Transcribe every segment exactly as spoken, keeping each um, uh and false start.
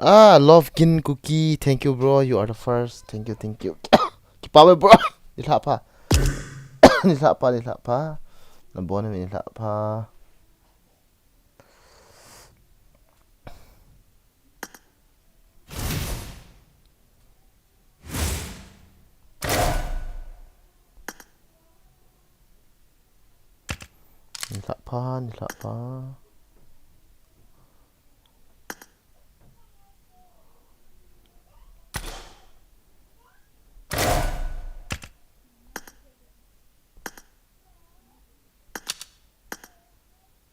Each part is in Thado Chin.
Ah, Love Kin Cookie, thank you, bro. You are the first. Thank you, thank you. Kipa ve, bro. Ni lha pha. Ni lha pha, ni lha pha. Na bon ni lha pha. Ni lha pha, ni lha pha.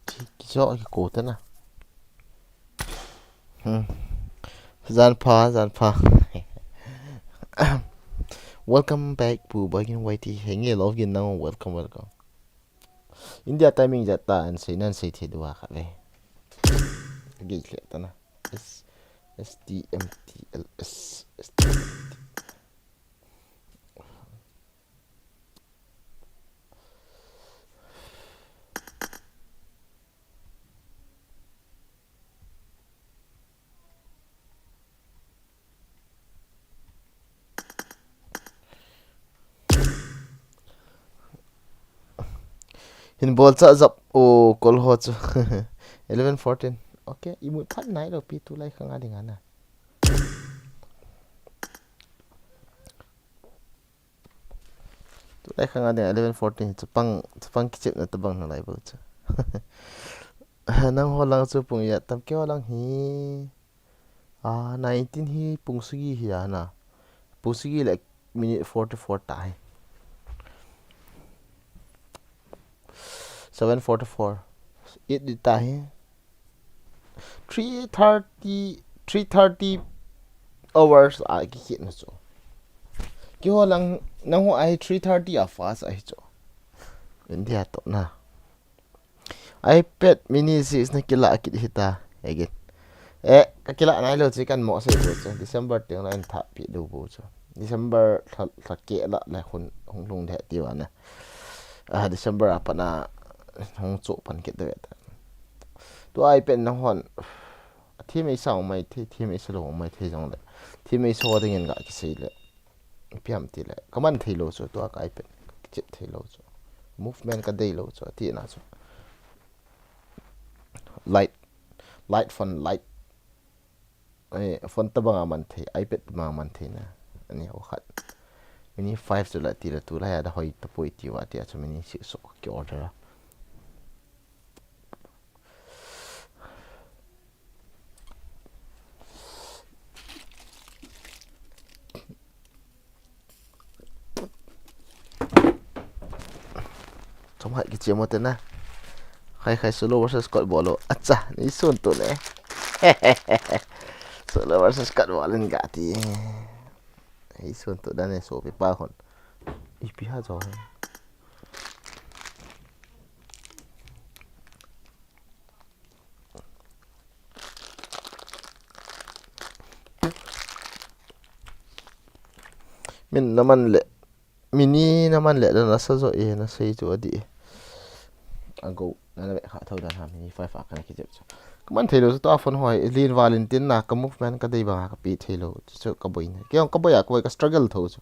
Ki, kijo ki ko ta na. Hmm. Jan pha, jan pha. Welcome back, Pu Boy Kin Y T. Henge Love Kin nang, welcome, welcome. India timing jat ta, an sei nan sei the dua kha ve. Ka gei khle ta na. S, S T M T L S, S T M T. Hin bol cha jap o kol ho chu. Eleven fourteen. Okay, i mut phat nai lo pi, tulai khang a ding a na. Tulai khang a ding eleven fourteen, chapang, chapang kichepna tabang na lai bou chu. Nang ho lang chu pung ijat tam, keiho lang hi. Ah, nineteen hi pung sagi hi a na. Pung sagi le minute forty-four ta hi. Seven forty-four. Eight di ta hi. Three thirty, three thirty hours a kikit na chu. Keiho lang, nang ho a hi three thirty a fast a hi chu. India to na. iPad mini six na kila kit hita again. Eh, ka kila nai lo chu kan mo sei bou chu. December teng la in tha pi do bou chu. December thla, thla ke la le hun hung lung de ti wa na. Ah, December a pat na hung chu pan kit de ta. Tu iPad na hon. Thi mei sa mai thi, thi mei sa lo mai thi jong le. Thi mei so ding in ga ki sei le. Ipi ham ti le, ka man thei lo chu, tua ka iPad ka kichep thei lo chu. Movement ka dei lo chu, ati na chu. Light, light phone, light. Eh, phone tabang a man thei, iPad tabang a man thei na. Ani ho khat. Mini five chu la ti la tu la ya da hoi ta poi ti wa ti a chu mini six so ki order a. Chom hai kichia mo te na. Khai khai solo versus squad bol o. Acha, ni sun tu ne. Solo versus squad bol in ga ti. Ei sun tu da ne so pi pa hon. Ipi ha jo. Min na man le, mini na man le, na sa jo e, na sei jo adi. Ago, na na be kha thau dan ha, mini five a kana kijep chu. Ka man thei lo chu, tua phone hoi, lin valin tin na, ka movement ka dei bang a ka pi thei lo chu, ka boi ne. Kei ka boi a, ka boi ka struggle tho chu.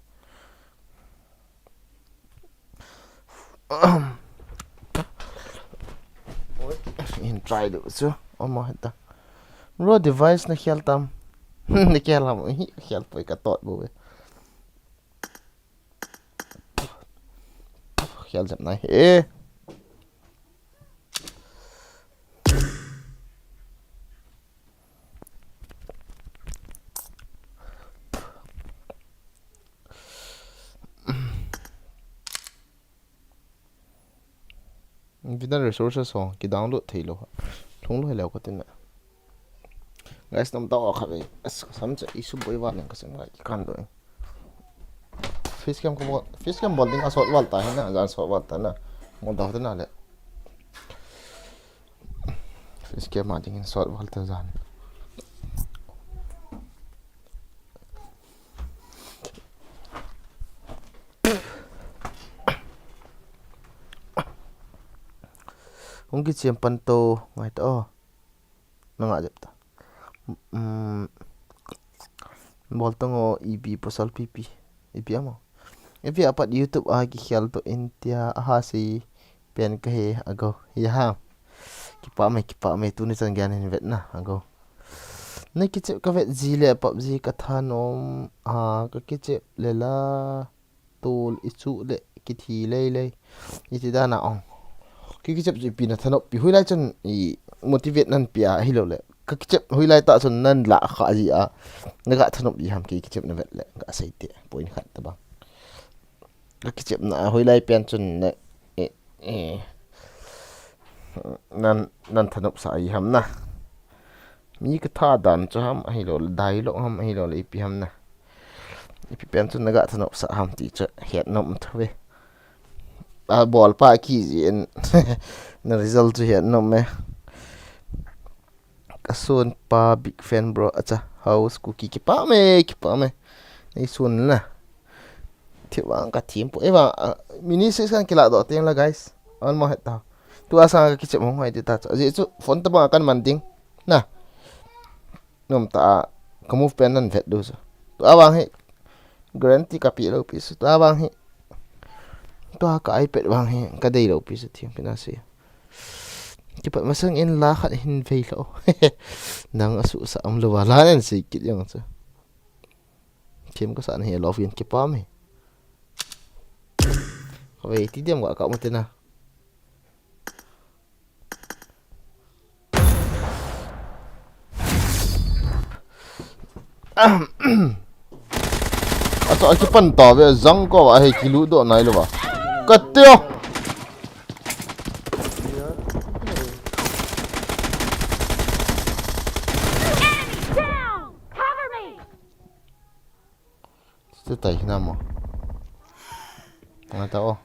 Hin try du chu. Omo heta. Ro device na khel tam. Na khel ham. Hi khel poi ka tot bu. Khel jam nai. Eh. Video resources ho ki download thei lo. Thung lo hello ko tin. Guys, nam tao kha ve. As ka sam cha isu boi wa nang ka sem ngai kan do. Facecam ko bol, facecam bol ding a sot wal ta hi na, jan sot wal ta na. Mo da ta na le. Facecam a ding in sot wal ta jan. Hung kichem pan to ngai ta o. Nanga jep ta. Um, Bol tong o, ipi pasal pipi. Ipi amo. Ipi apat YouTube a kikhel to India a ha si pen ka he ago. Ya ha. Kipa mai, kipa mai, tuni chan gyan hin vet na ago. Na kichep ka vet ji le PUBG ka thanom, a, ka kichep le la. Tol i chu le kithi lei lei. Iti dana ong. Ki kichep chu ipi na thanop pi, hoilai chun i motivate nan pi a, hilou le. Ka kichep hoilai ta chun nan la kha ji a. Na ga thanop ji ham ki kichep na vet le. Ga sei te, point khat ta bang. Ka kichep na hoilai pen chun na, e, e, nan, nan thanop sa ji ham na. Mi ka tha dan chu ham ahilou le, dialogue ham ahilou le, ipi ham na. Ipi pen chu na ga thanop sa ham ti chu het nom thou ve. A bol pa ki ji en. Na result chu het nom e. Ka son pa big fan bro, acha. House cookie kipa me, kipa me. Nei son na. Thi vang ka thim po. E vang, a, mini six kan kila do teng la, guys. An mo het ta. Tu a sang ka kichep hong hai ti ta chu. Ji chu phone ta bang kan man ding. Na. Nom ta a, ka move pen nan vet du chu. Tu a vang hi. Guarantee ka pi lou pi chu. Tu a vang hi. Tu a ka iPad vang hi. Ka dei lou pi chu thim pi na si. Kipat masang in la khat hin vei lou. Nang a su sa am lou va la nen si kit jong chu. Thim ka sa na hi lou vin kipa me. Ka vei ti dem ga ka mo te na. Acha, akipan ta ve, jang ko va, hei, kilu do nai lo va. Ka teo. Enemy down! Cover me! Te tai hina mo. Nga ta o.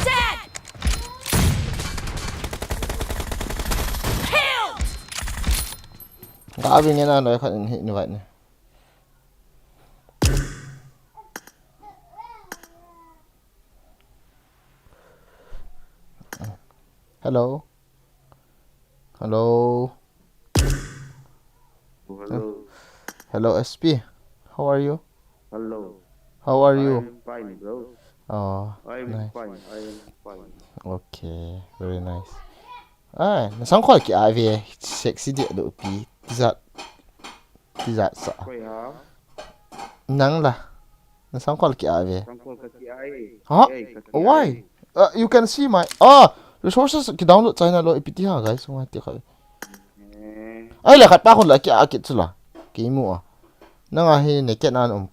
Dead! Killed! Ka vin nge na noi khat in hi invite ne. Hello. Hello. Hello. Hello, S P. How are you? Hello. How are you? I am fine, bro. Oh, I am nice. Fine. I am fine. Okay, very nice. Ai, na sangkhol ki ai ve, sexy deh do pi. Tijat. Tijat sa. Koi ha? Nang la. Na sangkhol ki ai ve. Sangkhol ka ki ai. Ha? Ei, ka ki ai. Why? Uh, you can see my, ah, resources ki download china lo ipiti ha, guys. Ngai ti kha. Eh. Ai, le khat pa khun la ki a ki chu la. Ki mu a. Nang a hi ne ke nan um.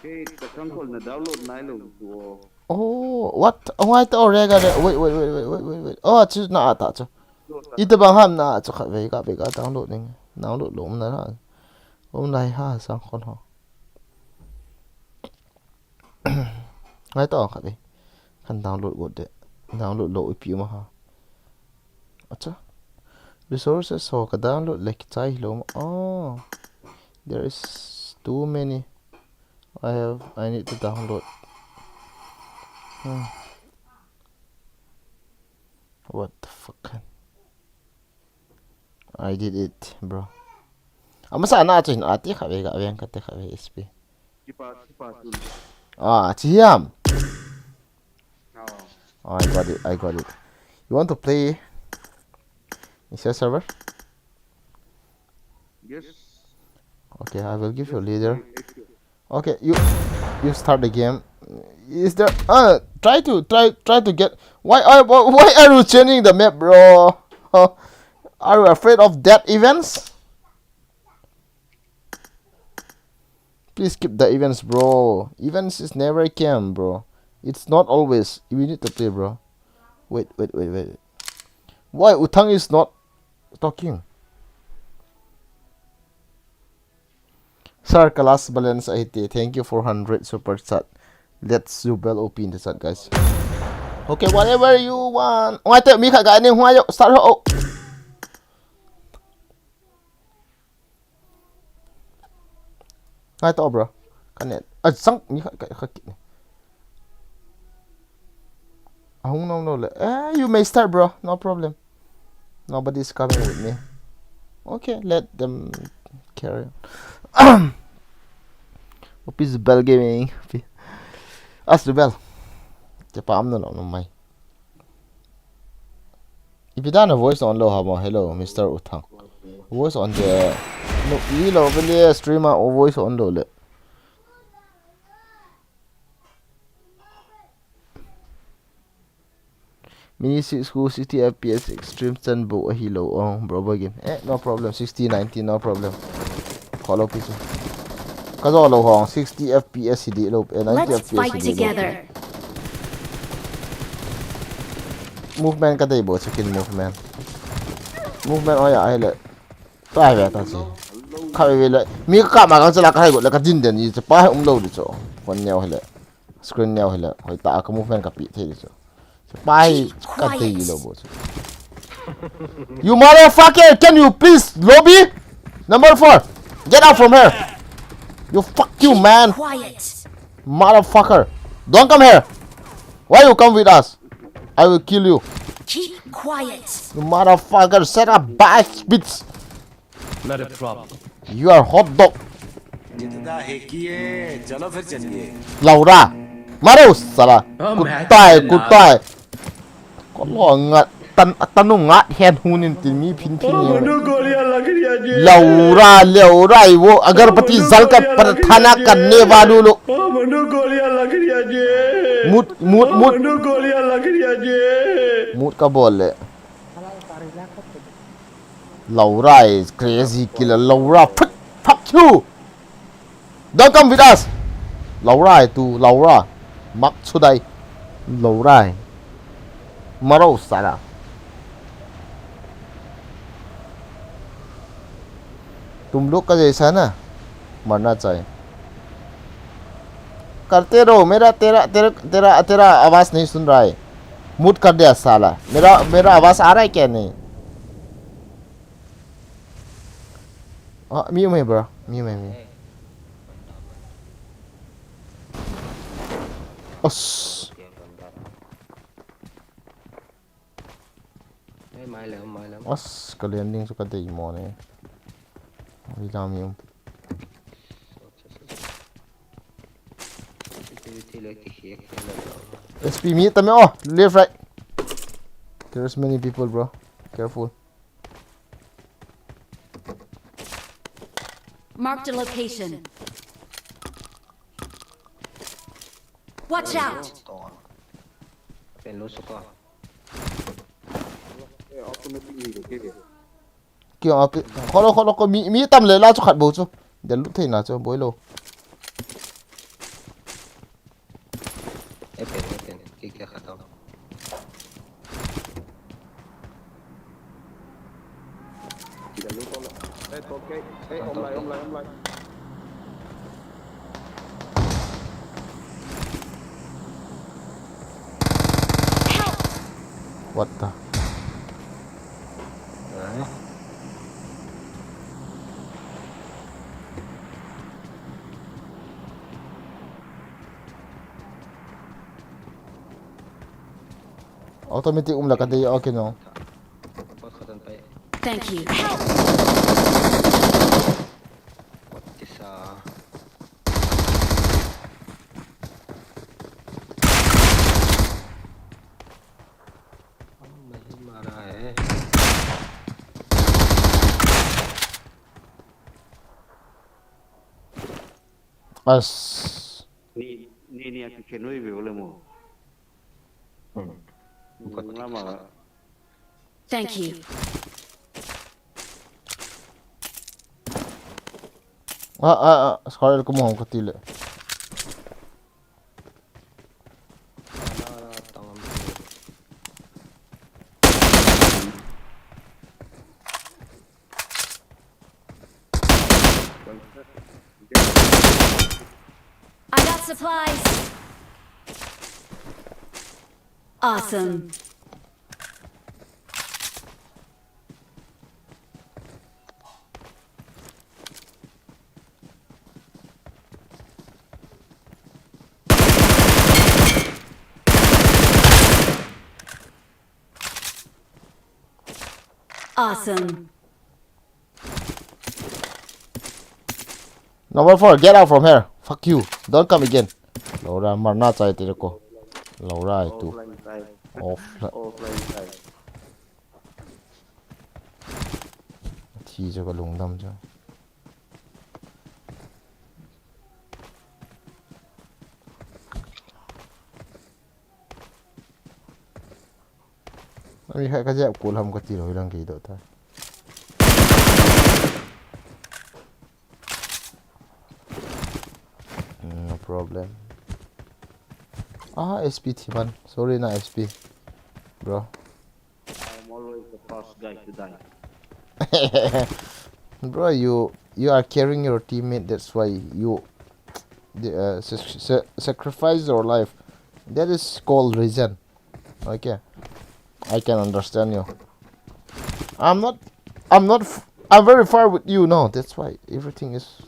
Kei ka sangkhol na download nai lo tu. Oh, what? Oh, ngai ta o re ga re. Wait, wait, wait. Oh, chu na ata chu. Ita bang ham na chu kha ve ka ve ka download ning. Download lo um na na. Um nai ha sangkhol ho. Ngai ta kha ve. Kan download got de. Download lo ipi ma ha. Acha. Resources ho ka download le kichai lo ma. Oh. There is too many. I have, I need to download. Hmm. What the fuck? I did it, bro. Amasa na chu hin ati kha ve ga veng ka te kha ve S P. Kipa, kipa tu. Ah, chi hiam. Oh. Oh, I got it, I got it. You want to play? Is your server? Yes. Okay, I will give you a leader. Okay, you, you start the game. Is there? Uh, try to, try, try to get. Why are, why, why are you changing the map, bro? Huh? Are you afraid of death events? Please skip the events, bro. Events is never a game, bro. It's not always. We need to play, bro. Wait, wait, wait, wait. Why Utang is not talking? Sir, ka last balance ahi te. Thank you for hundred super chat. Let's do bell O P in the chat, guys. Okay, whatever you want. Why tell me, guy, name who are you? Start ho. Ngai to, bro. Kanet. Ah, sang mi kha, kha, kha. Ahung nom lo le. Eh, you may start, bro. No problem. Nobody's coming with me. Okay, let them carry on. Opis Bell Gaming. As the bell. Te pam no no no mai. Ipi dan a voice on lo ha mo? Hello, Mister Uthang. Voice on de. No, i lo bele streamer o voice on lo le. Mini six ku sixty F P S extreme chan bo ahi lo ong bro bo game. Eh, no problem. Sixty, ninety, no problem. Call up issue. Ka zo lo hong sixty F P S hi di lo, eh, ninety Let's F P S fight hi di lo. Together. Movement ka dei bo, second movement. Movement oya ahile. Ta ve ta si. Kha ve le. Mi ka ma ka chala ka hai go le ka din den ni pa um lo di cho. Phone neo hile. Screen neo hile. Hoi ta ka movement ka pi thei di cho. Pai ka te lo bo. You motherfucker, can you please lobby? Number four, get out from here. You fuck you, man. Quiet. Motherfucker. Don't come here. Why you come with us? I will kill you. Keep quiet. You motherfucker, shut up, bitch. Not a problem. You are hot dog. जितना है किए, चलो फिर चलिए। Laura. Maro sala. Oh, कुत्ता है, कुत्ता है। Kolo ngat tan, tanu ngat hen hunin tin mi phin phin. Laura, Laura, वो अगरबत्ती जलकर प्रार्थना करने वालों लोग। Mut, mut, mut. Mut ka bol le. Laura is crazy killer. Laura, fuck, fuck you. Don't come with us. Laura, tu Laura. Mak chudai. Laura. Maro sala. तुम लोग का जैसा ना मरना चाहिए। करते रहो, मेरा तेरा तेरा तेरा तेरा आवाज नहीं सुन रहा है। Mute कर दिया साला। मेरा मेरा आवाज आ रहा है क्या नहीं? Ah, mute me, bro. Mute me, mute. Os. Mai lem, mai lem. As, ka landing chu ka dei mo ne. Ui, la mi um. S P mi tam e, oh, left, right. There's many people, bro. Careful. Marked a location. Watch out! Pen lo suka. Kio api, kholo, kholo, ko mi, mi tam le la chu khat bou chu. Del lut thei na chu, boi lo. Epen, epen, ki kya khata. What the? Automatic um la ka dei, okay no. Thank you. As. Ni, ni, ni aki kenoi be ole mo. Hmm. Lama. Thank you. Ah, ah, ah, sekarang aku mau ke tile. I got supplies. Awesome. Awesome. Number four, get out from here. Fuck you. Don't come again. Laura, marna chai te ko. Laura ai tu. Offline side. Offline. Offline side. Thi jo ka lungdam jo. Ami kha ka jep kul ham ka ti lou lang kei do ta. Mm, no problem. Ah, S P thiman. Sorry na S P. Bro. I'm always the first guy to die. Bro, you you are carrying your teammate. That's why you the, uh, sa- sa- sacrifice your life. That is called reason. Okay, I can understand you. I'm not. I'm not. F- I'm very far with you now. That's why everything is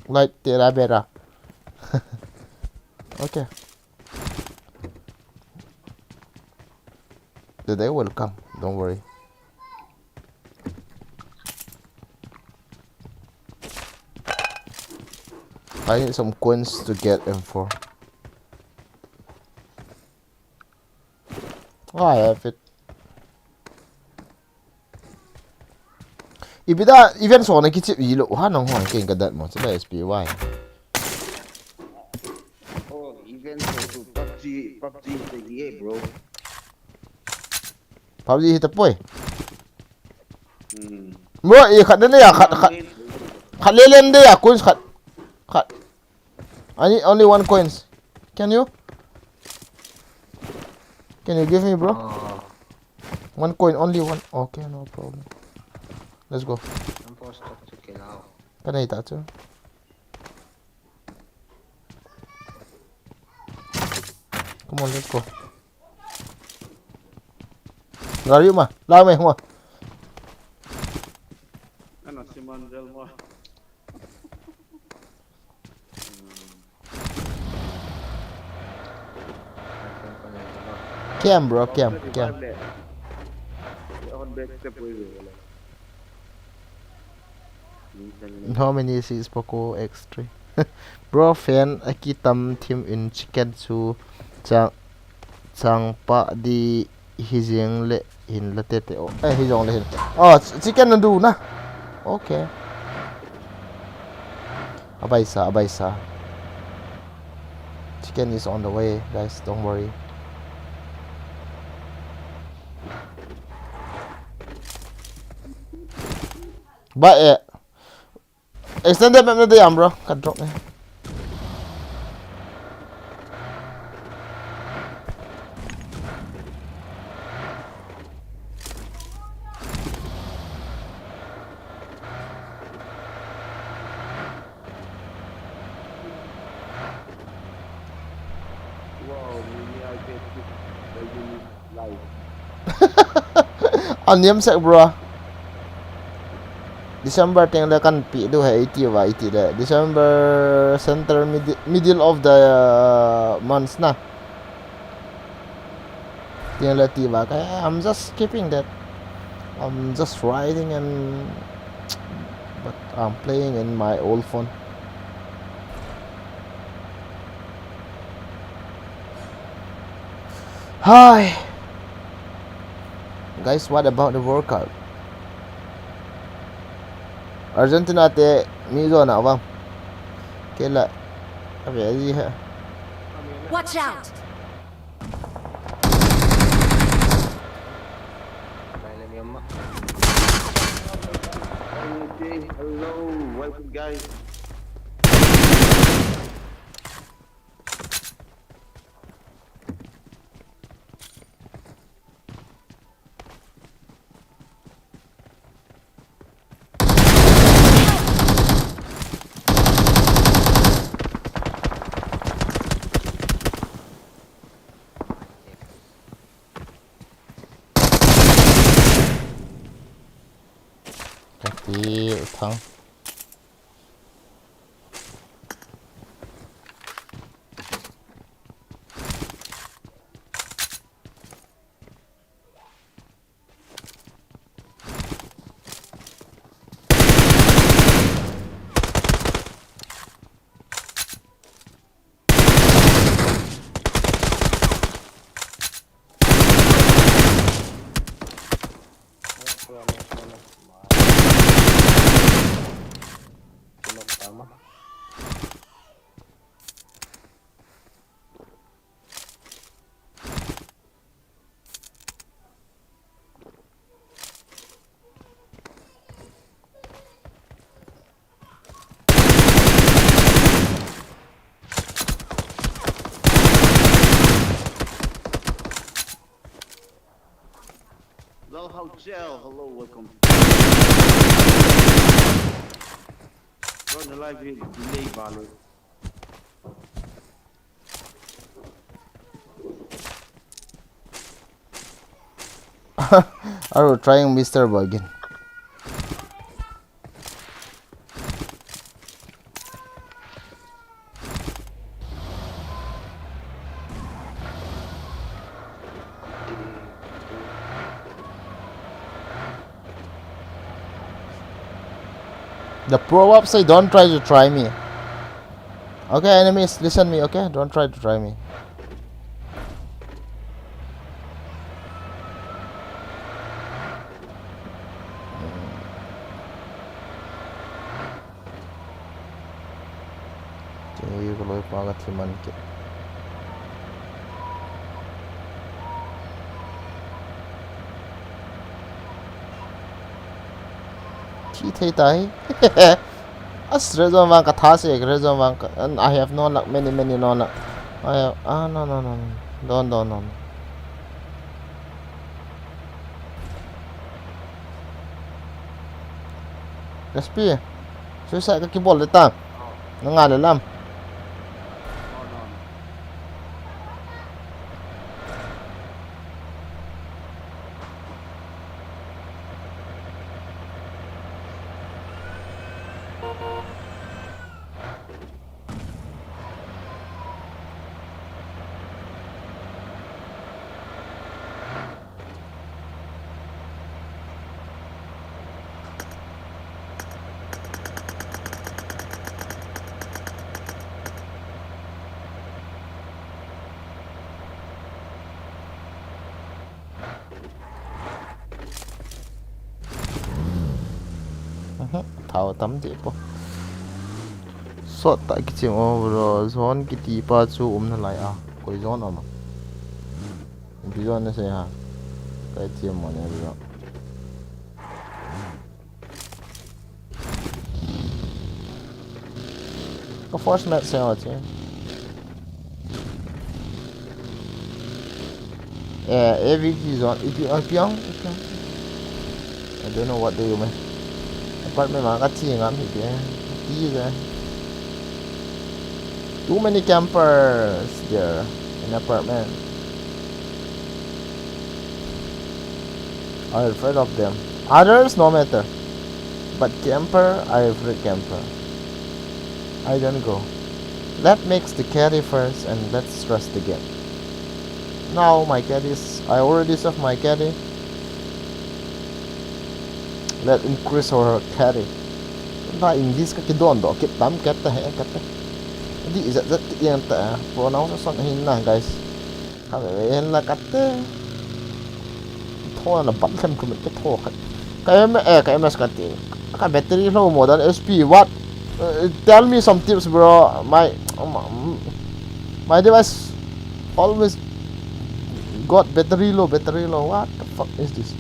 like tera bera. Okay. The day will come. Don't worry. I need some coins to get M four. Ah, I have it. Ipi da event so na kichip ilo ha nang hon ken ka dat mo chila S P Y. Oh, event so tu PUBG, PUBG te hi eh, bro. PUBG hi ta poi. Hmm. Bro, e khat ne ya khat khat. Khat le len de ya coins khat. Khat. I need only one coins. Can you? Can you give me, bro? Ah. One coin, only one. Okay, no problem. Let's go. Ang post to kailangan. Kanay tayo. Come on, let's go. Lari ma, lami mo. Ano si Mandel mo? Cam, bro, cam, cam. How many is Poco X three? Bro, fan akitam thim in chicken chu chang chang pa di hi jing le hin la te te o. Eh, hi jong le hin. Oh, ch- chicken na du na. Okay. Abaisa, abaisa. Chicken is on the way, guys. Don't worry. But eh, extended map na de am, bro. Ka drop eh. Wow, mini I P S live. Aniam sek, bro. December teng le kan pi du he iti va iti le. December center mid- middle of the uh, months na. Teng le ti va ka. I'm just skipping that. I'm just riding and but I'm playing in my old phone. Hi. Guys, what about the World Cup? Argentina te mi zo na bang. Kela. Abe ji ha. Watch out! Okay, hello, welcome guys. Tang. Hello, how gel? Hello, welcome. Bro, na live hi delay vale. Are you trying, Mister Boy, again? The proverb say, "Don't try to try me." Okay, enemies, listen me, okay? Don't try to try me. Kei ka loipa ka thi man kit. Thi thei tai. As, red zone vang ka tha se, red zone vang ka, and I have no luck, many, many no luck. I have, ah, no, no, no, no. Don't, don't, no, no. S P, suicide ka kibol le ta. Na nga le lam. Thao tam te po. Sot ta kichim o bro, zone kiti pa chu um na lai a. Koi zone um a. Ipi zone na sei ha. Kai thiam mo ne bro. Ka first match se ho che. Eh, A V G zone, ipi, ipi ang, ipi ang. I don't know what do you mean. Apartment ma ka chi ngam hi ke. Ti ze. Too many campers there in apartment. I'm afraid of them. Others, no matter. But camper, I afraid camper. I don't go. Let makes the carry first and let's stress the game. Now my carry is, I already serve my carry. Let increase our carry. Na English ka kidon do kit tam kat ta he kat ta. Di is that that yang ta pronounce song hin na guys. Ka ve ve hen la kate. Tho na bat lem kum ke tho khat. Ka M, eh, ka M S kate. Ka battery low mo than S P. What? Uh, tell me some tips, bro. My, um, my device always got battery low, battery low. What the fuck is this?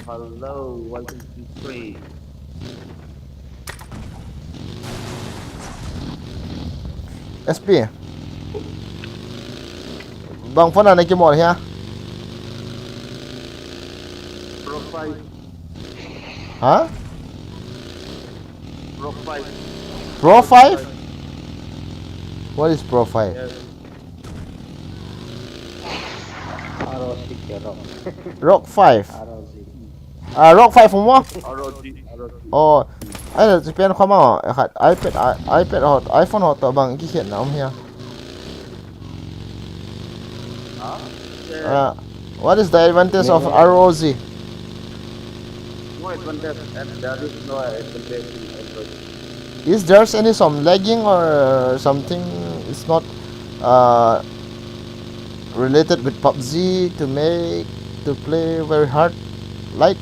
Hello, welcome to the stream. S P. Bang phone na ki mol hia? Pro five. Ha? Pro five. Pro five? What is Pro five? Yes. R O Rock five. R O G. Ah, Rock five mo? R O G, R O G. Oh, ai, chi pen khoma, khat iPad, i-, iPad ho, iPhone ho to bang, ki khen na um hia. Huh? Uh, what is the advantage of R O G? No advantage, and there is no advantage in Android. Is there any some lagging or something? It's not, uh, related with PUBG to make to play very hard? Like,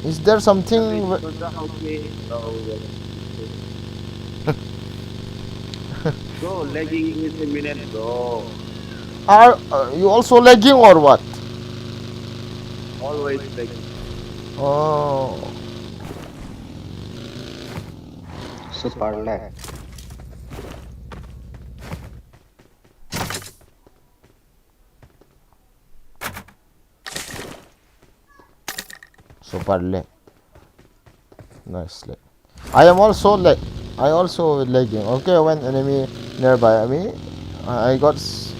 is there something? Nothing, wh- because I'm okay. So, yeah. Bro, lagging is imminent, bro. Are, uh, you also lagging or what? Always lagging. Oh. Super lag. Super lag. Nice lag. I am also lag. I also lagging. Okay, when enemy nearby me, I I got s-,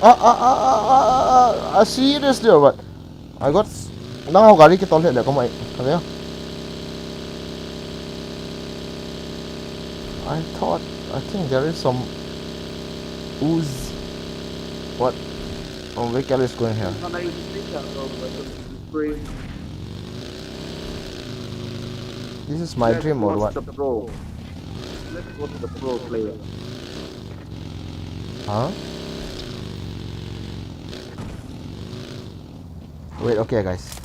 ah, ah, ah, ah, ah, ah, ah, seriously or what? I got s-, nang ho gari kitol he le, come on, come here. I thought, I think there is some ooze. What? Oh, vehicle is going here. This is my dream or what? Let's watch the pro. Let's watch the pro player. Huh? Wait, okay, guys.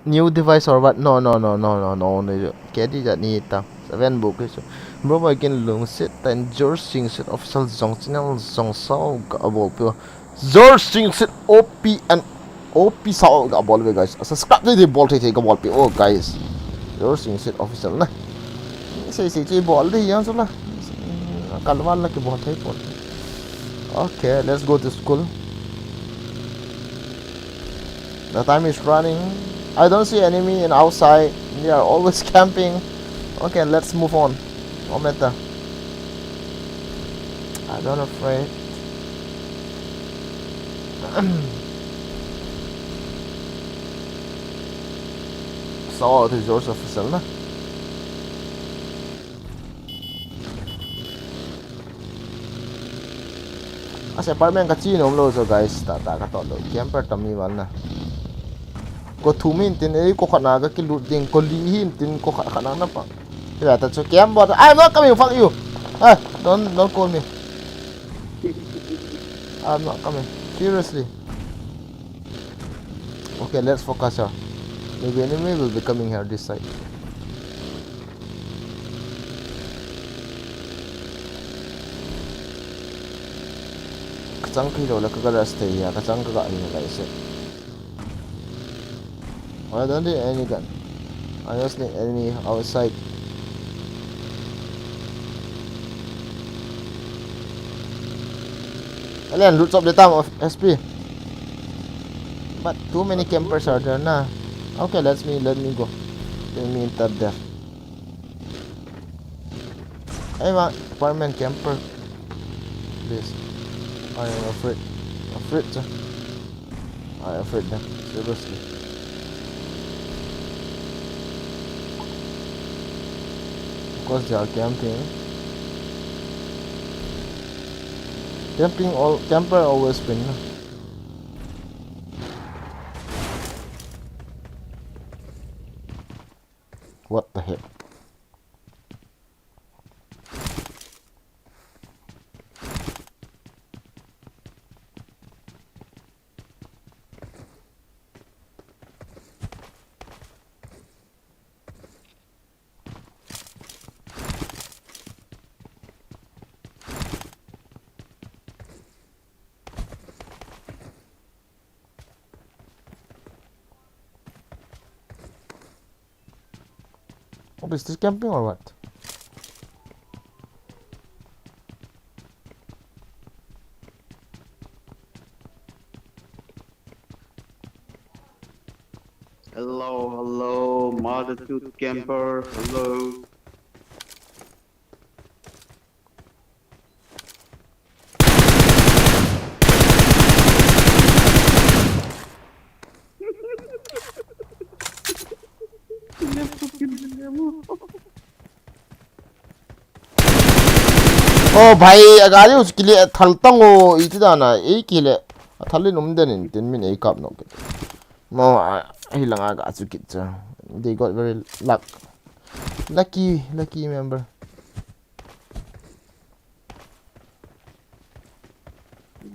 New device or what? No, no, no, no, no, no, no. Kedi ja ni ta. Seven book is. Bro, I can lungset and George Singset official zong channel zong sao ga bol pio. George Singset O P and O P sao ga bol ve, guys. Subscribe de bol thei thei ga bol pio, guys. George Singset official na. Sei sei che bol de yang sula. Kalwal la ke bol thei bol. Okay, let's go to school. The time is running. I don't see enemy in outside. They are always camping. Okay, let's move on. No matter. I don't afraid. Sao resource officer na. Ase apartment ka chi nom lo so guys, ta ta ka to lo. Camper tam mi val na. Ko thum in tin, ei, ko khat na ka kilut ding, ko li hin tin, ko khat khat na na pa. Kila ta chu camp bot. I'm not coming, fuck you. Ah, don't, don't call me. I'm not coming. Seriously. Okay, let's focus here. Maybe enemy will be coming here this side. Ka chang kilo la ka ga rest thei ya, ka chang ka ga hi la ise. I don't need any gun. I just need enemy outside. Alan, loot up the town of S P. But too many campers are there na. Okay, let me, let me go. Let me enter there. Hey man, apartment camper. Please. I am afraid. Afraid, sir. I afraid them. Seriously. Because they are camping. Camping all, camper always win. What the heck? What is this, camping or what? Hello, hello, mother tooth camper, hello. Oh bhai, a gari us kile thal tang o, iti dana, ei kile. A thal in um den in, tin min ei kap no kit. No, a, hi langa ga chu kit cha. They got very luck. Lucky, lucky member.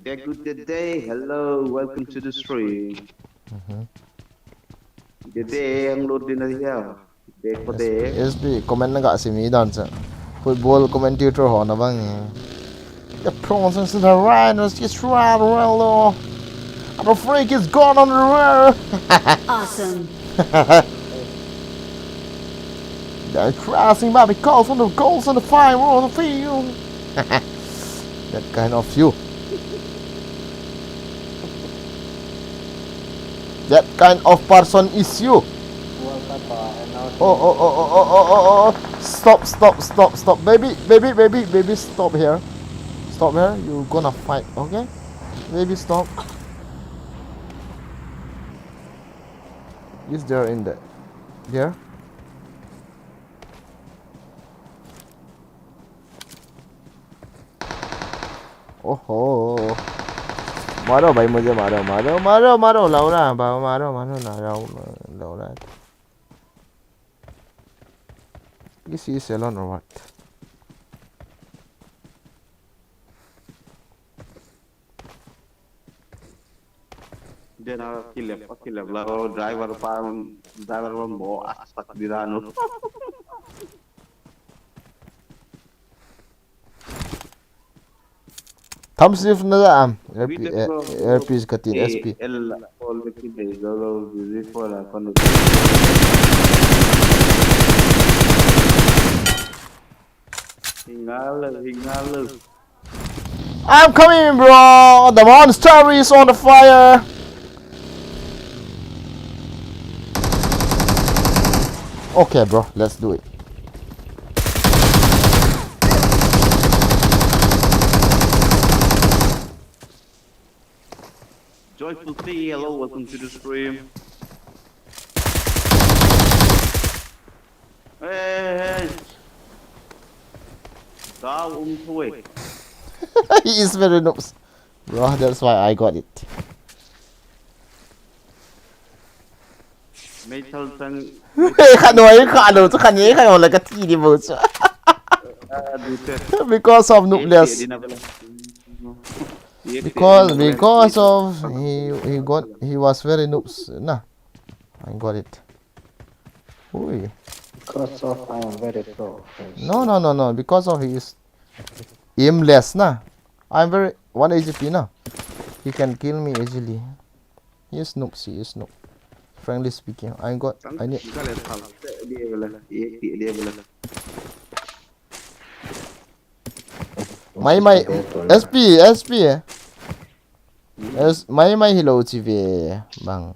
Good day, hello, welcome to the stream. Mhm. Good day, ang load din na siya. Good day. S P, comment na ga si mi dan cha. Football commentator ho na bang. The pronunciation is right, it's just right, well, oh. And the freak is gone on the road. Awesome. They're crossing by because of the goals and the fire on the field. That kind of you. That kind of person is you. World Cup, uh, announcement. Oh, oh, oh, oh, oh, oh, oh, oh. Stop, stop, stop, stop. Baby, baby, baby, baby, stop here. Stop here. You're gonna fight, okay? Baby, stop. Is there in the, there? ओहो। मारो भाई मुझे, मारो, मारो, मारो, मारो, लाओ ना, बा-, मारो, मारो ना, लाओ, लाओ ना। This is alone or what? Then I kill him, I kill him. Like, oh, driver pa, driver pa, bo, asak di rano. Thumbs up na da am. R P, eh, R P is cutting, eh, S P. L, all the kid, they go, go, busy for, uh, fun. Hingal, hingal. I'm coming, bro. The monster is on the fire. Okay, bro. Let's do it. Joyful T, hello, welcome to the stream. Hey, hey, hey. Down, um, away. He is very noobs. Bro, that's why I got it. Meithal tang. Khat noi, khat lo, chu khat ni, khat lo, la ka ti di bo chu. Ah, du te. Because of noobless. Ye, ye, because, ye, because ye, of he, he got, he was very noobs, na. I got it. Ui. Because of I am very pro. No, no, no, no. Because of he is aimless, na. I'm very one H P, na. He can kill me easily. He is noob, he is noob. Frankly speaking, I got, I need. Mai, mai, S P, S P. S, mai, mai, hello, T V. Bang.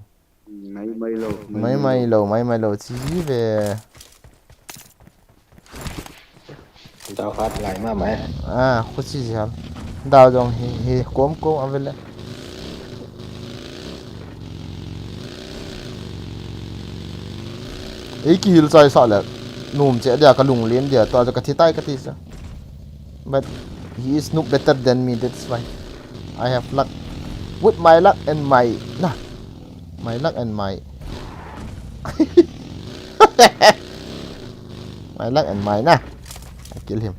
Mai mai lo, mai mai lo, mai mai lo, chi ve. Dau khat lai ma mai. Ah, khu chi ji ham. Dau jong hi, hi, kom kom a ve le. Ei kihil chai sa le. Nom che dia ka lunglen dia, tua ka thi tai ka ti sa. But he is noob better than me, that's why. I have luck. With my luck and my, nah. My luck and my, my luck and my, nah. I kill him.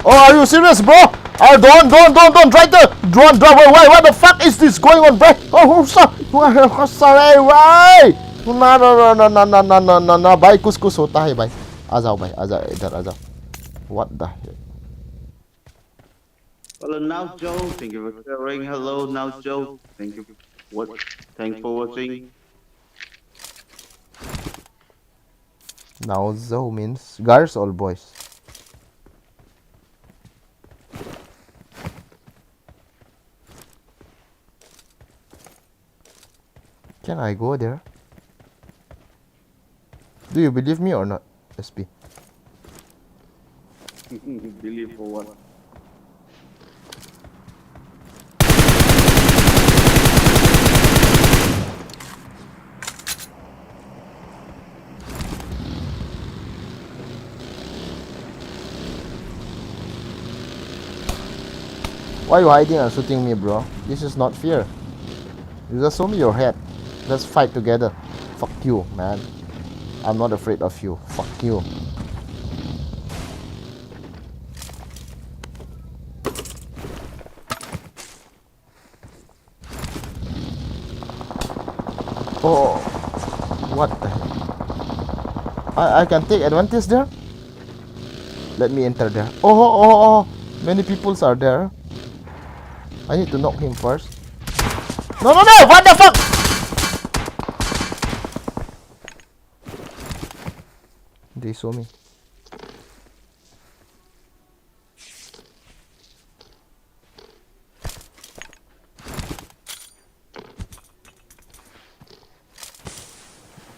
Oh, are you serious, bro? Ah, don't, don't, don't, don't, try to, don't, don't, wait, wait, what the fuck is this going on, bro? Oh, who's up? Sorry, why? No, no, no, no, bhai, kuch, kuch hota hai, bhai. आ जाओ भाई, आ जाओ, इधर आ जाओ। What the hell? Hello, Now Joe. Thank you for sharing. Hello, Now Joe. Thank you. What? Thanks for watching. Now Joe means girls or boys? Can I go there? Do you believe me or not, S P? Believe for what? Why you hiding and shooting me, bro? This is not fair. You just show me your head. Let's fight together. Fuck you, man. I'm not afraid of you. Fuck you. Oh, what the hell? I, I can take advantage there. Let me enter there. Oh, oh, oh, oh. Many peoples are there. I need to knock him first. No, no, no! What the fuck? They saw me.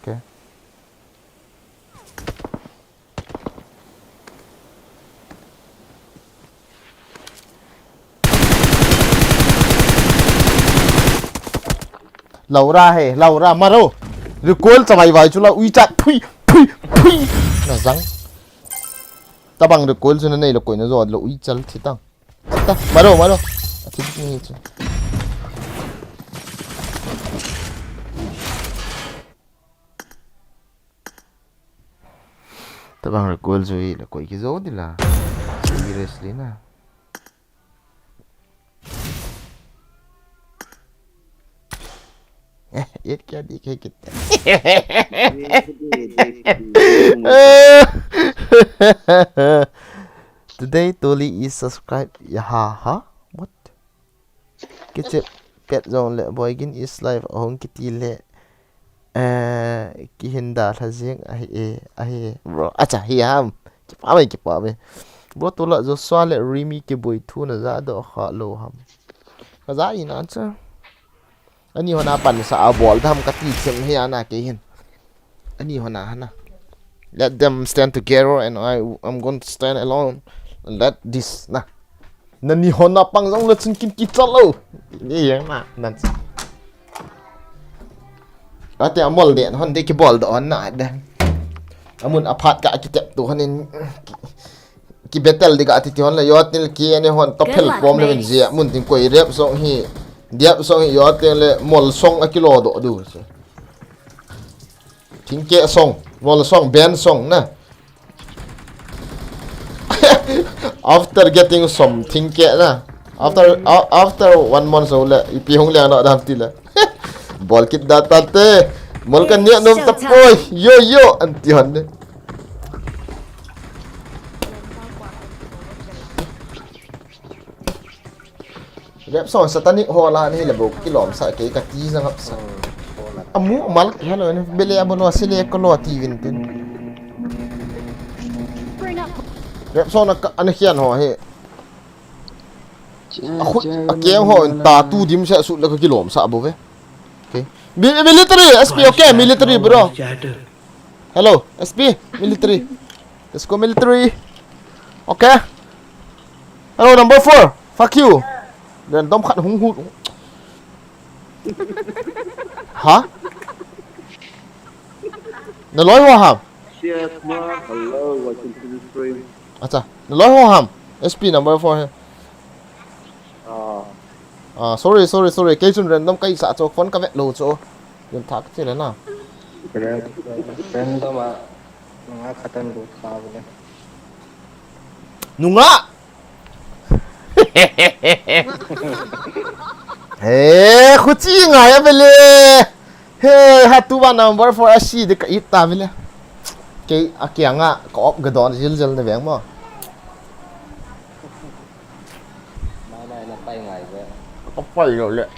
Okay. Laura he, Laura maro. Recoil chamai vai chu la ui chat. Phui, phui, phui. Na jang. Tabang recoil chu na nei lo koi na jo lo ui chal thi tang. Ta, maro, maro. A thi ni chu. Tabang recoil chu i la koi ki jo di la. Seriously na. Eh, it kya dikhe kit. Today Toli is subscribe. Ya ha ha. What? Kichep pet jong le Boigin is live ahung kiti le. Eh, kihin dalha jing ahi e, ahi e, bro. Acha, hi ham. Kipa mai, kipa mai. Bro, tula Joshua le Rimi kiboi thu na ja do kha lo ham. Ka ja ina cha. Ani hona pan sa a bol dam ka ti chem hi ana ke hin. Ani hona hana. Let them stand together and I am going to stand alone. And let this na. Nani hona pang jong le chun kin ki chalo. Ni yang na nan. Ate amol de hon de kibol do hon na de. Amun aphat ka kitep tu hon in ki battle de ga ti ti hon le yo til ki ani hon to phel pom le men je mun tin koi rep song hi. Diap song hi yo til le mol song a kilo do du. Thingke song, mol song, ben song na. After getting some thingke na. After a- after one month so le ipi hung le na dam ti le. Bol kit da ta te. Mol ka nia nom ta poi. Yo yo anti hon de. Rep song satanic ho la ni le bo kilom sa ke ka ti jang hap sa. Amu mal ke lo ni bele abo lo sile ko lo ti vin tin. Rep song na ka an hian ho he. A khu a ke ho ta tu dim sa su le ka kilom sa bo ve. Okay. Mi- military S P okay military bro. Hello, S P, military. Let's go military. Okay. Hello, number four. Fuck you. Then dom khat hung hu. Ha? Na loi ho ham? Yes, ma. Hello, welcome to the stream. Acha. Na loi ho ham? S P number four he. Ah. Ah, sorry, sorry, sorry. Kei chun random kai sa cho phone ka vet lo cho. Yun thak che le na. Random a. Nunga khatan lut kha bole. Nunga! He, khuchi ngai a bele. He, ha tu ba number four a si de ka it ta bele. Kei a kianga ka op ga don jil jil na veng mo. Mai mai na pai ngai ve. Ka pai lo le.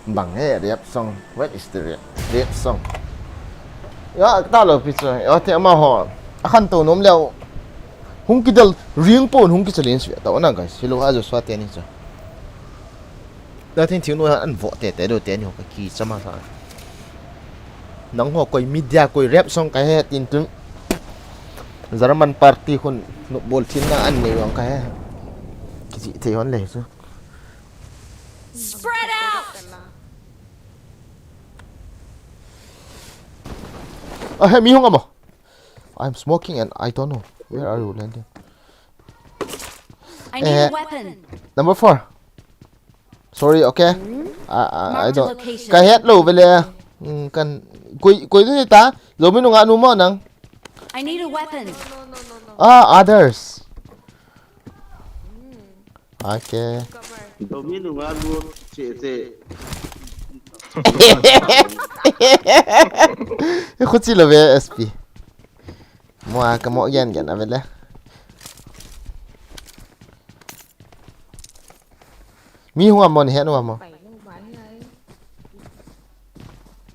Bang he rap song. What is the rap, rap song? Ya, ta lo pi chu. Ya, te ama ho. A khan to nom leo. Hung kidel ring pon hung ki challenge ve ta na guys. Silo a jo swa te ni chu. Na thing thing no an vo te te do te ni ho ka ki chama sa. Nang ho koi media koi rap song ka he tin tun. German party khun no bol thin na an nei yong ka he. Ki ji thei hon le chu. Spread out! Ah, he mi hung amo. I'm smoking and I don't know. Where are you landing? I need a Eh, weapon. Number four. Sorry, okay. I, I, I Marked a don't. Location. Ka het lou vele. Hmm, kan koi koi tu ta. Zomi nunga nu mo nang. I need a weapon. No, no, no, no, no. Ah, others. Hmm. Okay. Cover. Zomi nunga nu che che. Khuchi lo ve S P. Mo a ka mo gen gen a vele. Mi hung a mo ni he nu a mo. Pai lo ba hi ai.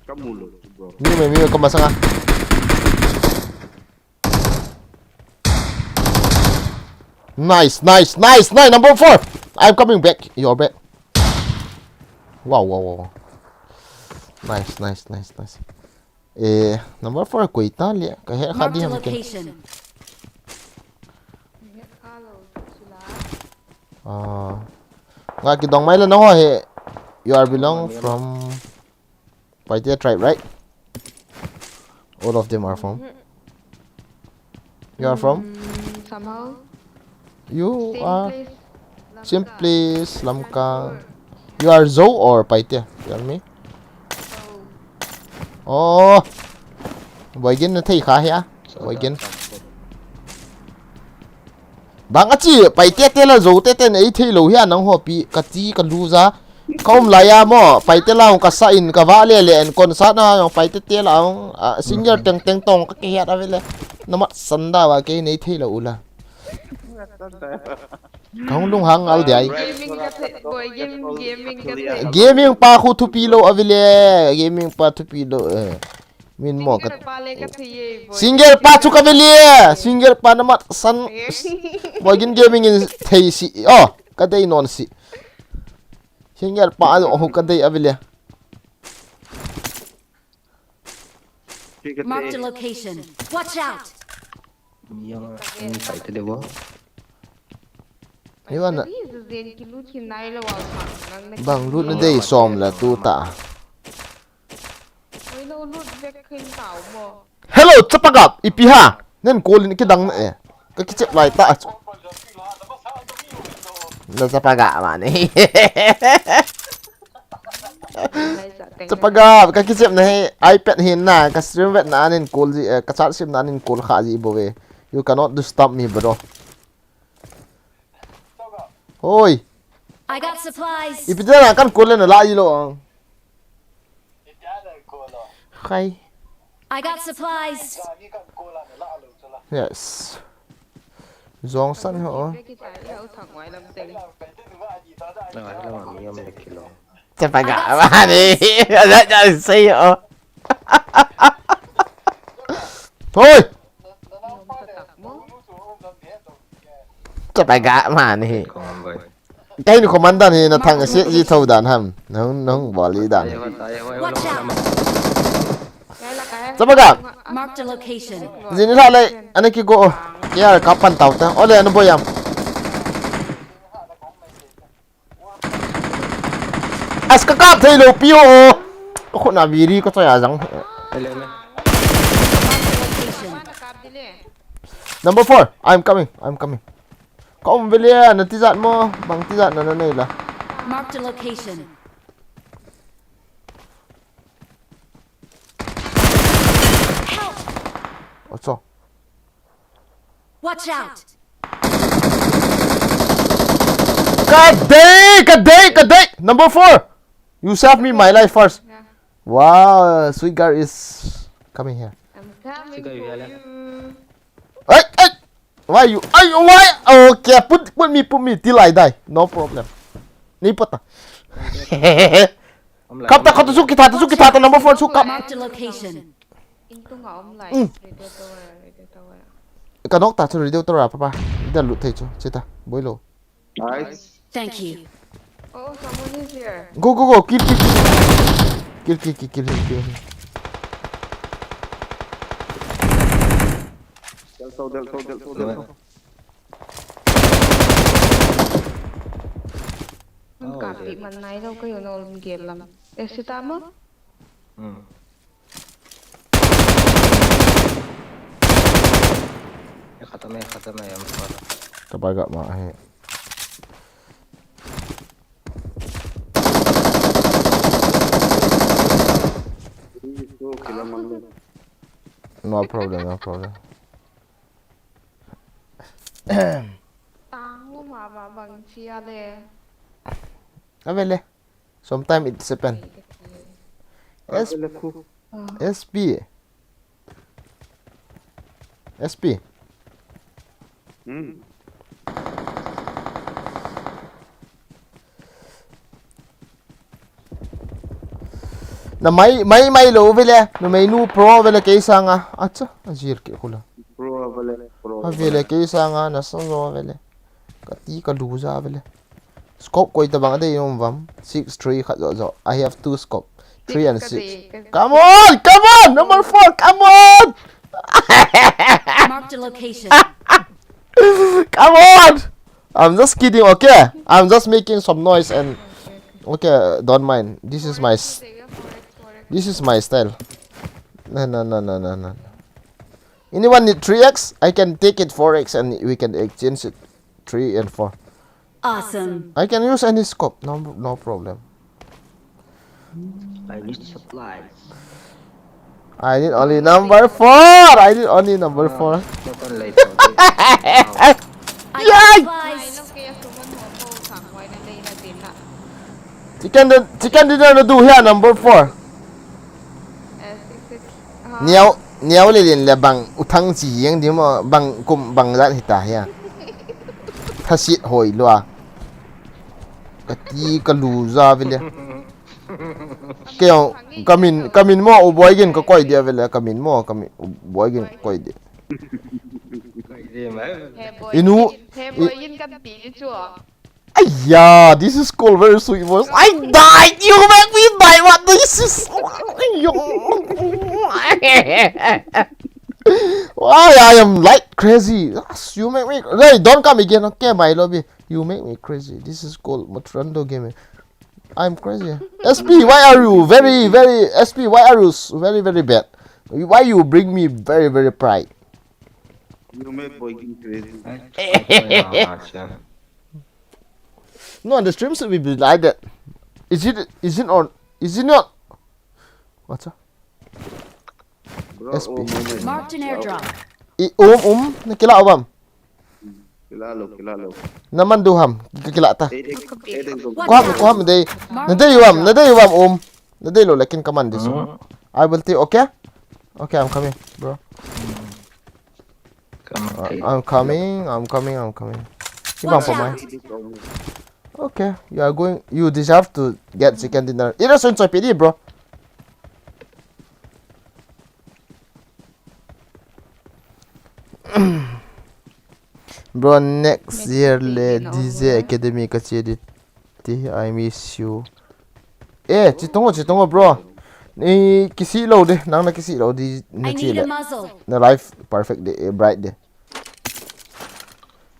Ka mu lo, bro. Mi me mi me ko masanga. Nice, nice, nice, nice. Number four. I'm coming back. You're back. Wow, wow, wow. Nice, nice, nice, nice. Eh, number four koi ta le. Ka he kha di. Marked a ham ken. Location. Ah. Nga kidong mai la nang ho he. You are belong from Paite tribe, right? All of them are from. Mm-hmm. You are from? Mm, somehow. You are same place, Lamka. Same place, Lamka. Manipur. You are Zou or Paite? Tell me. Zou. Oh. Boigin na thei kha hia? Boigin. Bang a chi, Paite te la Zou te te nei thei lou hia nang ho pi, ka chi ka lu ja. Ka um lai a mo, Paite la hung ka sa in ka va le le en concert na hung Paite te la hung, ah, singer teng teng tong ka ke hiat a vele. Na mat san da va ke nei thei lou u la. Ka hung lung hang al diai. Gaming ka the, boy, game, gaming ka the. Gaming pa khu thupi lou a vele, gaming pa thupi lou, eh. Min mo ka. Singer pa le ka thei e, boy. Singer pa chu ka vele, singer pa na mat san. Eh. Boigin gaming in thei si, oh, ka dei non si. Singer pa a ho ka dei a vele. Marked a location. Watch out! Mi yang, mi pai te de bo. Hi wan na. Zen ki lut hin nai lo wa ma, nang na. Bang lut na dei som la tu ta. Oi, no lut vek khin tau mo. Hello, chapagap, ipi ha? Nen call in kidang na e. Ka kichep lai ta. Na chapagap mani. Chapagap, ka kichep na hi, iPad hin na, ka stream vet na nen call ji, eh, ka chat sim na nen call kha ji bo ve. You cannot disturb me, bro. Hoi. I got supplies. Ipi te na kan call le na la ji lo. Khai. I got supplies. Yes. Jong san ho. Chapagap mani. Aja ja sei ho. Hoi. Chapagap mani. Kahin command dan hi na thang se ji tho dan ham. Nang, nang bol ji dan. Watch out! Chapagap. Marked a location. Jin la le, ana ki go. Kia ka pan tau ta. Ole ana boyam. As ka kap thei lou pi ho. Ko khut na biri ko choi a jang. Ele me. Number four, I'm coming, I'm coming. Ka um vele, na tijat mo, bang tijat na na nei la. Marked a location. Help! Acha. Watch out! Ka dei, ka dei, ka dei. Number four. You save me my life first. Yeah. Wow, sweet girl is coming here. I'm coming for you. Hey, hey. Why you? Ay, why? Okay, put, put me, put me till I die. No problem. Ni pata. Kap ta, kap ta, sukit ta, sukit ta, number four, sukap. Marked a location. Intung a um lai. Mm. Radio tower, radio tower. Ka nok ta chu radio tower, papa. Da lut thei chu, chita, boilo. Nice. Thank you. Oh, someone is here. Go, go, go, kill, kill, kill. Kill, kill, kill, kill him, kill him. Del to, del to, del to, del to. Ang kapi man nai daw kayo na ulam gelam. Eh, si Tama? Hmm. खत्म है, खत्म है, हम पर। Kabaga ma he. Ih, tu kila man. No problem, no problem. Tang ma ma bang chia le. Avele. Sometimes it's happen. S Kila khu. S P. S P. Hmm. Na mai mai mai lo vele, na mai nu pro vele kei sanga. Acha, ajir ke khula. Pro vele, pro. Avele kei sanga na solo vele. Kati ka duja vele. Scope koi tabang adei um vam. Six three khat jo jo. I have two scope. Three and six. Come on, come on, number four, come on. Marked a location. Come on. I'm just kidding, okay? I'm just making some noise and okay, don't mind. This is my s- this is my style. No, no, no, no, no, no. Anyone need three X? I can take it four X and we can exchange it. Three and four. Awesome. I can use any scope. No, no problem. I need supplies. I need only number four. I need only number four. Second later. I got supplies. Kaya sumun ho ko sang wai na lei na din na. Chicken din, chicken dinner na do here number four. Eh, six six. Niau niau le lin le bang uthang chi yang di mo bang kum bang lat hita hia. Thasit hoi lua. Kati ka lu ja vele. Keo kamin kamin mo u boy gin ka koi dia vele kamin mo kamin u boy gin koi dia. Koi dia mai. He boy. Inu- He boy yin kan ti ni chu. Aiya, this is called very sweet voice. I died! You make me die! What this is? Why I am like crazy? Yes, you make me. Hey, don't come again, okay, my lobby. You make me crazy. This is called Motrando Gaming. I'm crazy. S P, why are you very, very, S P, why are you s- very, very bad? Why you bring me very, very pride? You make boy king crazy. Acha. No, the stream should be like that. Is it, is it on, is it not? What's up? Bro, S P. Oh, moment. Marked an airdrop. I, um, um, nakila ubam. Kila lo, kila lo. Naman duham, kakila ta. Edek, edek. Kuham, kuham, dei. Nadei ubam, nadei ubam, um. Nadei lo, lekin kaman disu. I will take, okay? Okay, I'm coming, bro. Come on, Uh, please. I'm coming, I'm coming, I'm coming. Ibang Watch pa mai. Out. Okay, you are going, you deserve to get chicken dinner. Ira sun choi pidi, bro. Bro, next year le D J Academy ka che di. Ti, I miss you. Eh, chitongo, chitongo, bro. Ni kisi lo de, nang na kisi lo di na I che need a le. muzzle. Na life perfect de, eh, bright de.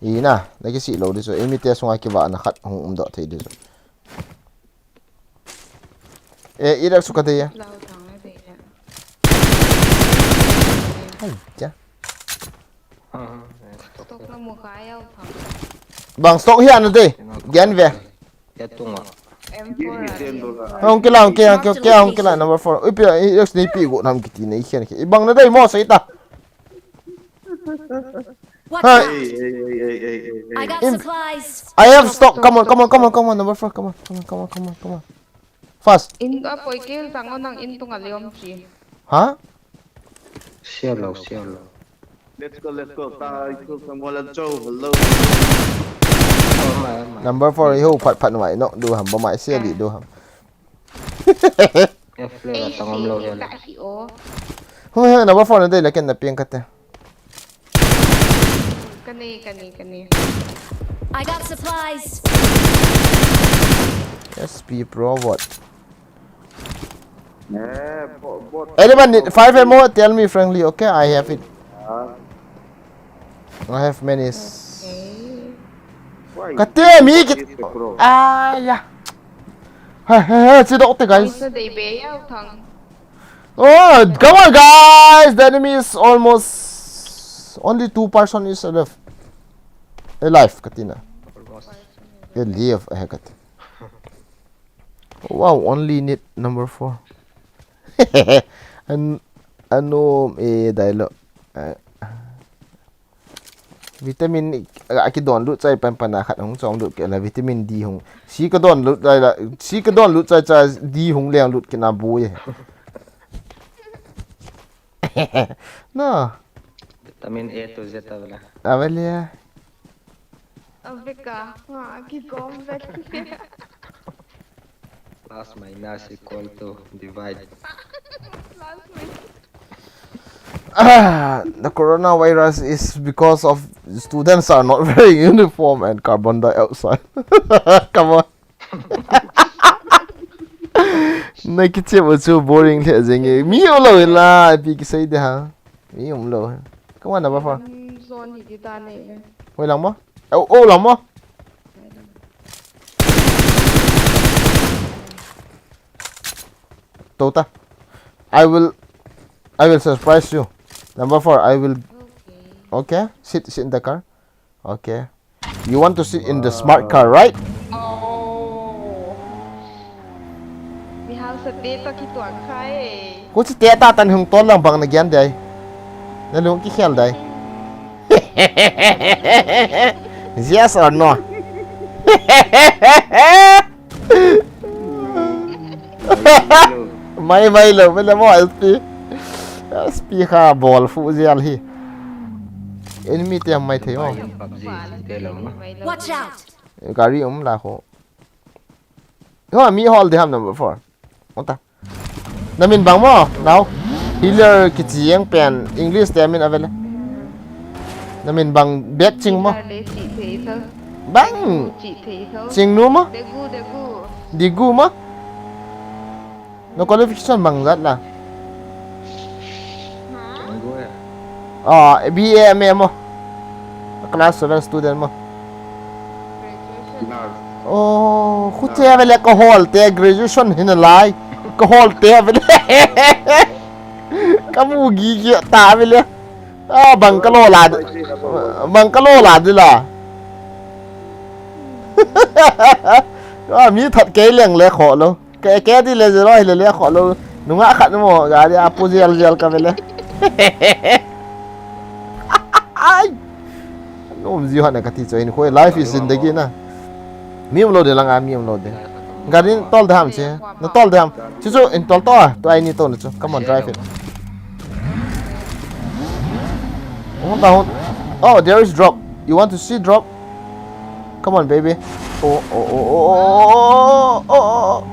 Ina, na kisi lo di so. Emi te sunga kiva na khat hung um do thei di so. Eh, ira suka de ya. Lau tang na de ya. Hai, ja. Ah, Tok na mu ka yau tang. Bang stock hi ana de. Gen ve. Ya tunga. M four a. Hong kila, hong kila, hong kila, hong kila, number four. Ui, pia, i, i, sniper go nam kiti na, i khen ke. Ibang na dai mo, sa ita. Watch Hi. Out. Hey, hey, hey, hey, hey, hey, hey. I got Im- supplies. I have stock. Come on, come on, come on, come on, number four. Come on, come on, come on, come on, come on. Fast. In a poi ke sang o nang in tunga liom chi. Ha? Share lo, share lo. Let's go, let's go. Ta, ito sa mo lang, Joe. Hello. Oh, my, my. Number four, iho, pat, pat, mai, no, do ham, ba, mai, sia, li, do ham. Ya flare tangom lo ya. Ka hi o. Hum, he, number four, na dai, lakin na piang kate. Kani, kani, kani. I got supplies. S P Pro, what? Eh, bot, bot. Anyone need five ammo? Tell me frankly, okay? I have it. Ah, I have many. s- Okay. why? Kate, mi kit. Yes, bro. Ah, yeah. Hey, hey, hey, sit out, guys. Sa dei be yau tang. Oh, come on, guys. The enemy is almost Only two person is alive. Alive, katina. Alive, eh, kat. Wow, only need number four. An, ano, eh, dialogue. Eh, vitamin, a, a kidon lut chai pan pan a khat hung chom lut ke la vitamin D hung. Si ka don lut chai la, si ka don lut chai chai D hung leng lut ke na bu ye. No. Vitamin A to Z avela. Avela. Aveka, nga kikom vek. Plus minus equal to divide. Plus minus. Ah, the coronavirus is because of students are not wearing uniform and carbon dioxide. Come on. Na kichep u chu boring lheh jeng e. Mi um lou hi la, ipi kisei de ha. Mi um lou. Come on, number four. Zone hi ti ta ne. Hoi lang mo? Oh, oh lang mo? Tota. I will, I will surprise you. Number four, I will. Okay. Okay, sit, sit in the car. Okay. You want to sit in the smart car, right? Oh. Mi hausa te to kituang khai. Ko si te ta tan hung tol lang bang na gian dai. Na lung kikhel dai. Yes or no? Mai, mai lou, mai lou mo S P. S P kha bol fu jel hi. Enemy te mai thei o. Watch out! Gari um la kho. Ho, mi hol de ham number four. Ota. Na min bang mo, nao. Healer kichi jeng pen English te min avele. Na min bang bek ching mo. Bang. Ching nu mo. Degu, degu. Degu mo. Na qualification bang jat la. Ah, B A M A mo. Class seven student mo. Oh, khu te vele ka hol te graduation hin lai. Ka hol te vele. Ka mu gi gi ta vele. Ah, bang ka lo la. Bang ka lo la di la. Ah, mi that ke leng le kho lo. Ke, ke di le zero hi le le kho lo. Nunga khat mo, gari a pu jel jel ka vele. Ai. Nom ji hana ka ti cho in khoi life is zindagi na. Mi um lo de langa, mi um lo de. Gari tol de ham che. Na tol de ham. Chu chu in tol to a. To ai ni to na chu. Come on, drive it. Oh, there is drop. You want to see drop? Come on, baby. Oh, oh, oh, oh, oh, oh, oh, oh.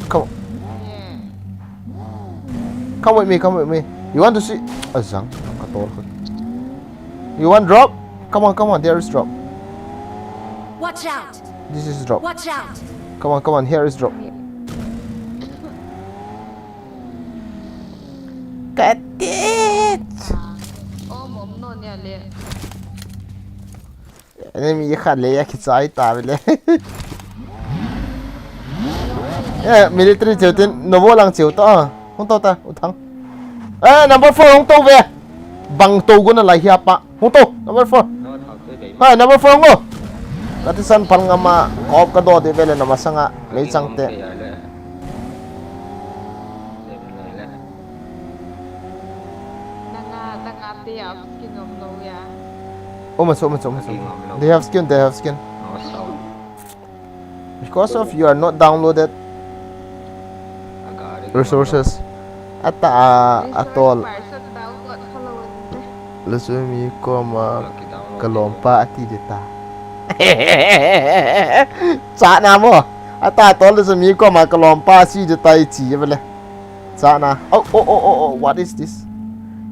Come on. Come with me, come with me. You want to see? Azang, katol ko. You want drop? Come on, come on, there is drop. Watch out! This is drop. Watch out! Come on, come on, here is drop. Katit! Oh, mom, no, nia le. Enemy khat le, ya kichai ta le. Eh, military cheu tin, novo lang cheu ta. Hung to ta, u thang. Eh, number four, hung to ve. Bang to gu na lai hia pa. Hung to, number four. Hai, number four, hung o. Kati san pal ngama, kop ka do de ve le nama sanga, lei chang te. Nanga, nanga te ya, skin om lo ya. Oh, macho, macho, macho. Skin om lo. They have skin, they have skin. Oh, so. Because of you are not downloaded resources. Ata a, a tol. Resource person download kha lo. Lasumi koma kalompa ati de ta. Chana mo. Ata tol lasumi koma kalompa si de ta ichi ye bele. Chana. Oh, oh, oh, oh, oh, what is this?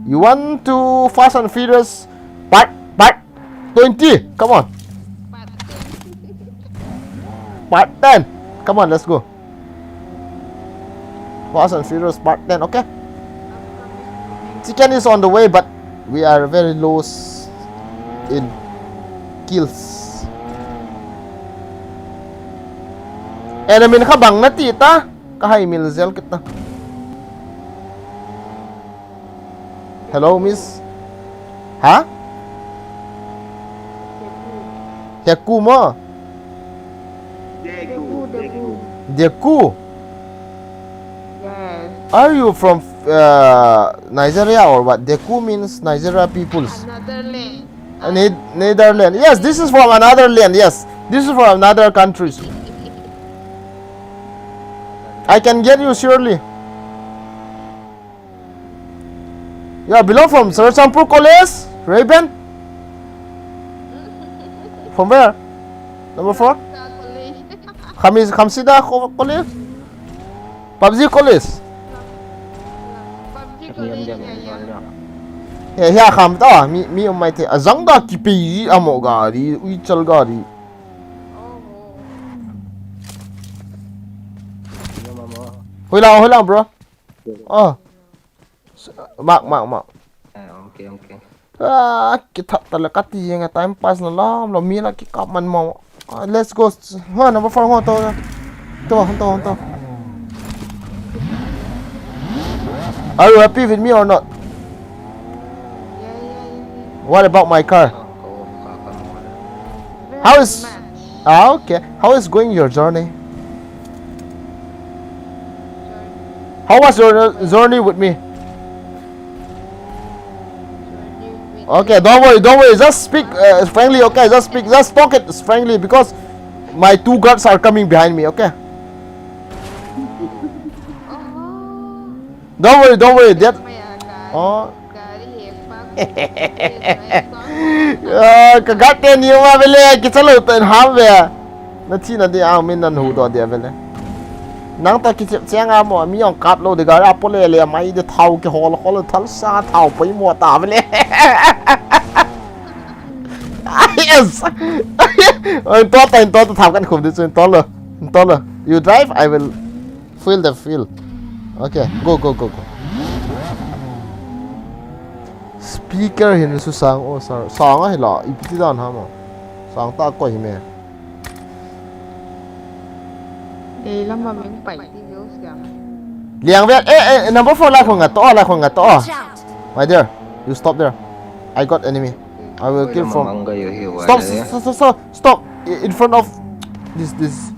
You want to Fast and Furious part, part twenty? Come on. Part ten. Come on, let's go. Fast and Furious part ten, okay? Chicken is on the way, but we are very low s-, in kills. Enemy kha bang na ti ta. Ka hai mil zel kit ta. Hello, miss. Ha? Deku. Heku mo? Deku, Deku. Deku. Yes. Are you from uh, Nigeria or what? Deku means Nigeria peoples. Another land. Uh, Ne- Netherlands. Yes, this is from another land. Yes, this is from another countries. I can get you surely. You are belong from Churachandpur College, Raven? From where? Number four? Sa college. Khamis Khamsida Co- College? PUBG College? PUBG college ya ya. He he kham ta mi mi um mai the azang da ki pe yi amo gari ui chal gari. Oh. Hoi lang hoi lang bro. Oh. Mark mark mark. Okay, okay. Ah, ki thap ta la ka ti nga time pass na lam lo mi la ki kap man mo. Ah, let's go. Ha number four ho to. To to to. Are you happy with me or not? Yeah, yeah, yeah. What about my car? How is ah okay? How is going your journey? How was your journey with me? Okay, don't worry, don't worry. Just speak uh, frankly, okay? Just speak, just talk it frankly because my two guards are coming behind me, okay? Oh. Don't worry, don't worry. That Maya gari. Oh, Gari he pa. ah, ka guard te ni ma bele ki chalo ten ham ve. Na thi na de a min nan hu do de bele. Nang ta ki chep cheng a mo mi ong kap lo de gari a pole le mai de thau ki hol hol thal sa thau poi mo ta bele. Yes. Oi to ta to ta thap kan khum de chun to lo. To lo. You drive, I will fill the fuel. Okay, go go go go. Speaker hin su sang o sang sang a hi la ipi ti dan ha mo. Sang ta ko hi me. Ei lama min pai ti veu siam. Liang ve eh eh number four la khong a to la khong a to. Watch out! My dear, you stop there. I got enemy. I will kill from. Mangga yo hi wa Stop, le. Stop, stop, stop, stop. I- In front of this, this.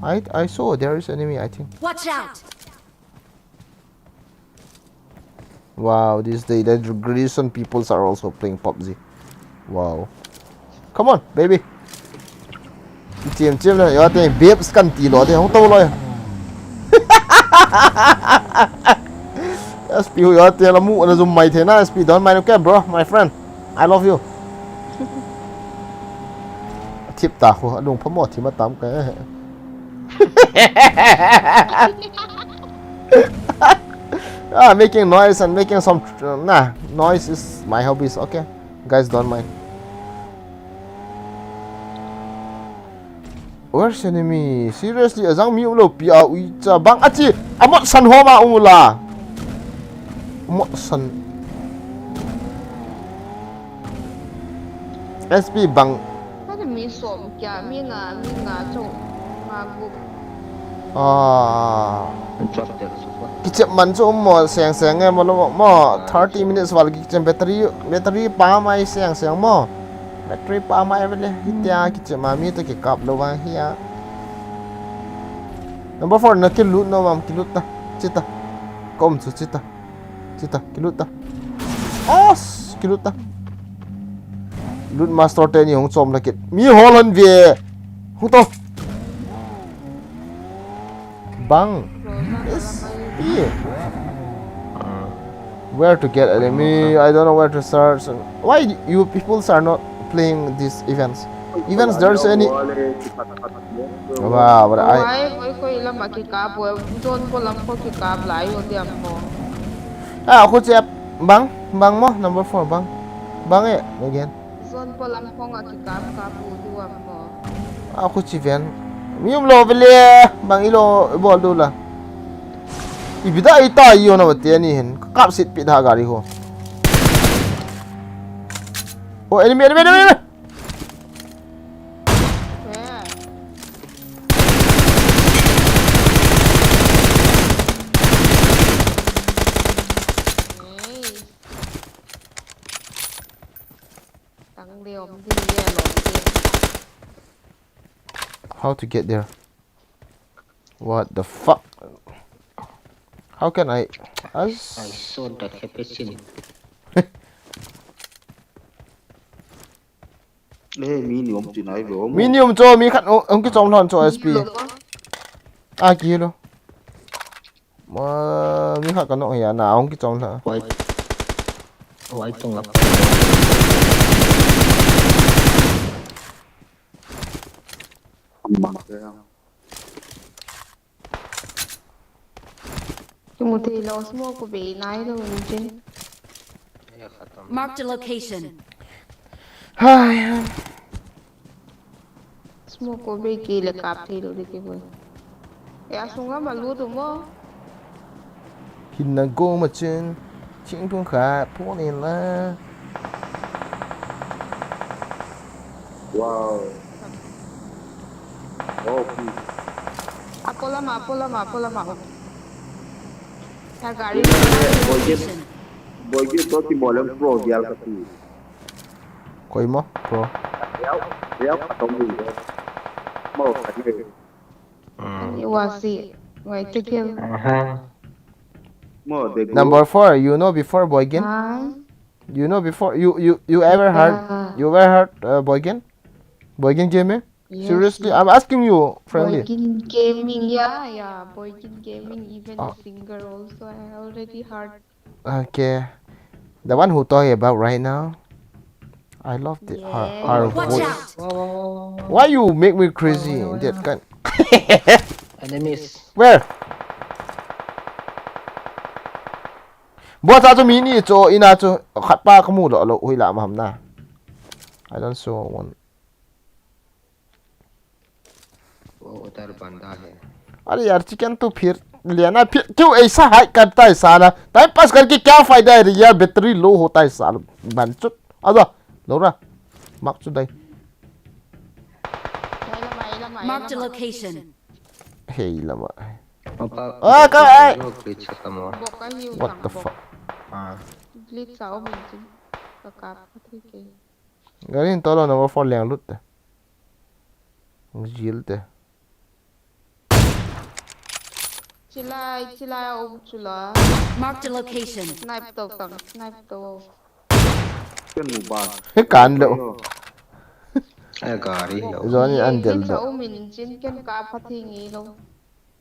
I, I saw there is enemy, I think. Watch out! Wow, these days the Grecian peoples are also playing PUBG. Wow. Come on, baby. Chem chem na, yo te babes kan ti lo te hong to lo. S P yo te la mu na zum mai the na S P don't mind, okay bro, my friend. I love you. Thip ta khu, alung phamo thim atam ka. Ah, making noise and making some tr- nah, noise is my hobbies, okay? Guys, don't mind. Where's enemy? Seriously, azang mi ulo pi a ui cha bang achi amot san homa ula. Amot san. S P bang. Kada mi som kya mi nga mi nga cho nga gup. Ah. Chop tel su pa. Kichep man chu um mo seng seng nge mo lo mo thirty minutes val kichem battery battery pa mai seng seng mo. Battery pa mai vele hitia kichep ma mi to kikap lo va hia. Number four na kilut no mam kilut ta. Chita. Kom chu chita. Chita kilut ta. Os kilut ta. Loot master te ni hong chom la kit. Mi hol hon ve. Hong to. Bang. Yes. Yeah. Where to get enemy? I don't know where to search. Why you people are not playing these events? Events there's any. Wow, but I. Why koi koi lama kikap we zone ko lam ko kikap lai ho diam ko. Ah, khu che bang bang mo number four bang. Bang eh again. Zone ko lam ko nga kikap kap u diam ko. A khu chi ven. Mi um lo vele bang ilo bol du la. Ipi da ita io na te ni hin. Kap sit pi da gari ho. Oh, enemy, enemy, enemy, enemy. Where? Hey. How to get there? What the fuck? How can I? I As saw that happen. Hey, mi ni om chin ai ve om. Mi ni um cho, mi khat ong, ong ki chom lhon cho S P. A ki lo. Ma, mi khat ka nok hi a, na ong ki chom lhon. Wai, wai tung lap. Mang te. Kimu thei lou, smoke ko be nai lou in chin. Ye khatam. Marked a location. Hai. Smoke ko be ki le kap thei lou de ki boy. Ya sunga ma lu tu mo. Hin na go ma chin. Ching tung kha, pon in la. Wow. Oh, please. Apola ma, apola ma, apola ma. Ya gari. Boy, get, boy, get to ki molem pro gyal ka ti. Koi mo, bro. Yau, yau ka tong ni. Mo ka ni. Mm. Ni wasi. Wai te kill. Aha. Mo de go. Number four, you know before Boygen? Hi. You know before, you you you ever heard Yeah. you ever heard uh, Boygen? Boygen Gaming? Yes, Seriously, yes. I'm asking you, friendly. Boykin Gaming, yeah, yeah. Boykin Gaming, even Oh. The Singer also. I already heard. Okay, the one who talking about right now. I love the, her, Yeah. her Watch voice. Out! Wow, wow, wow, wow. Why you make me crazy Oh, that yeah. Kind? Enemies. Where? Bo ta chu mi ni chu ina chu khat pa ka mu lo lo hui la ma ham na. I don't saw one. वो उधर बंदा है। अरे यार, चिकन तो फिर लेना, फिर क्यों ऐसा हाई करता है साला? टाइम पास करके क्या फायदा है यार, बैटरी लो होता है साला। बंचुत। आ जा, लोरा। मार्क चुदाई। Hey, lama, hey, lama, hey, Marked a lama. Location. Hey, lama. पापा Ah, ka-, ai. वो glitch खत्म हुआ। Bok ka hiu What thang the bok. Fuck? हाँ। Glitch sa o min chin. Ka kap ka thi ke. Gari in tolo number four leng lut te. Jil te. Chilai, chilai o chula. Marked a location. Snipe to tang, snipe to. Ken mu ban. Kan lo. ए गाड़ी लो। Zoni an del Glitch sa do. o min chin ken kap ka thi ngi lo.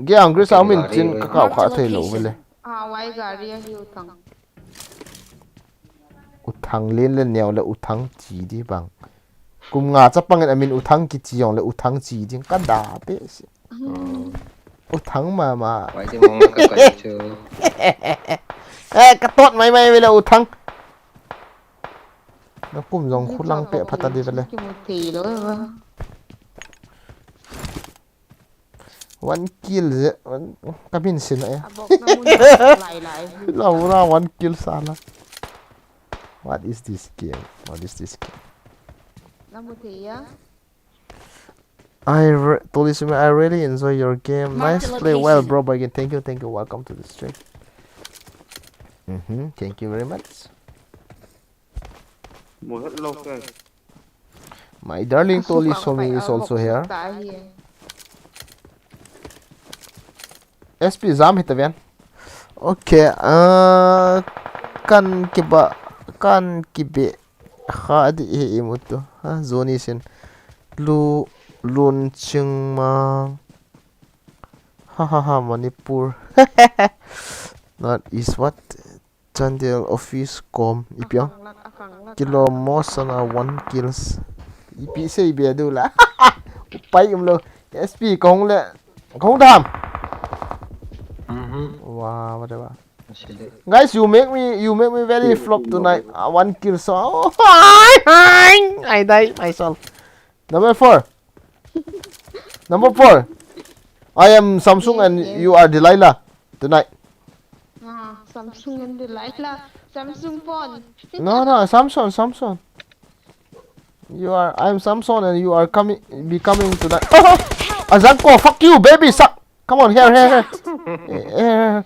Ge ang Chris Aumin chin ka kau kha thei lo vele. Ah, wai gari a hiu thang. U Thang len le neo le U Thang chi di bang. Kum nga chapang in amin U Thang kichi jong le U Thang chi ding ka da te si. U Thang mama. Wai de mong ka kai chu. Eh, ka tot mai mai vele U Thang. Na kum jong khu lang pe phata di vele. Kimu thei lo va. One kill je, one, ka min sin eh. A bok na mun lai lai. Laura one kill sala. What is this game? What is this game? Na mu thei ya. I re Tolly Sumi, I really enjoy your game. Mark Nice the play, well, location. Bro Boygen. Thank you, thank you. Welcome to the stream. Mm-hmm. Thank you very much. Mo het lo ke. My darling Tolly Sumi is also here. S P jam hita ven. Okay, uh, kan kiba, kan kibe kha di he imutu. Ha, Zoni sin. Lu, Lun Chingmang. Ha ha ha, Manipur. Not is what? Chandel office com. Ipi ang. Kilo mo sana one kills. Ipi se ibe du la. Pai um lo. S P kong le. Kong dam. Mhm. Wow, whatever. Sile. Guys, you make me, you make me very flop tonight. Uh, one kill, so oh, I, I, I die myself. Number four. Number four. I am Samsung and you are Delilah tonight. Ah, Samsung and Delilah. Samsung phone. No, no, Samson, Samson. You are, I am Samson and you are coming, becoming tonight. Azangko, fuck you, baby, suck. Come on, here, here, here. Eh, eh,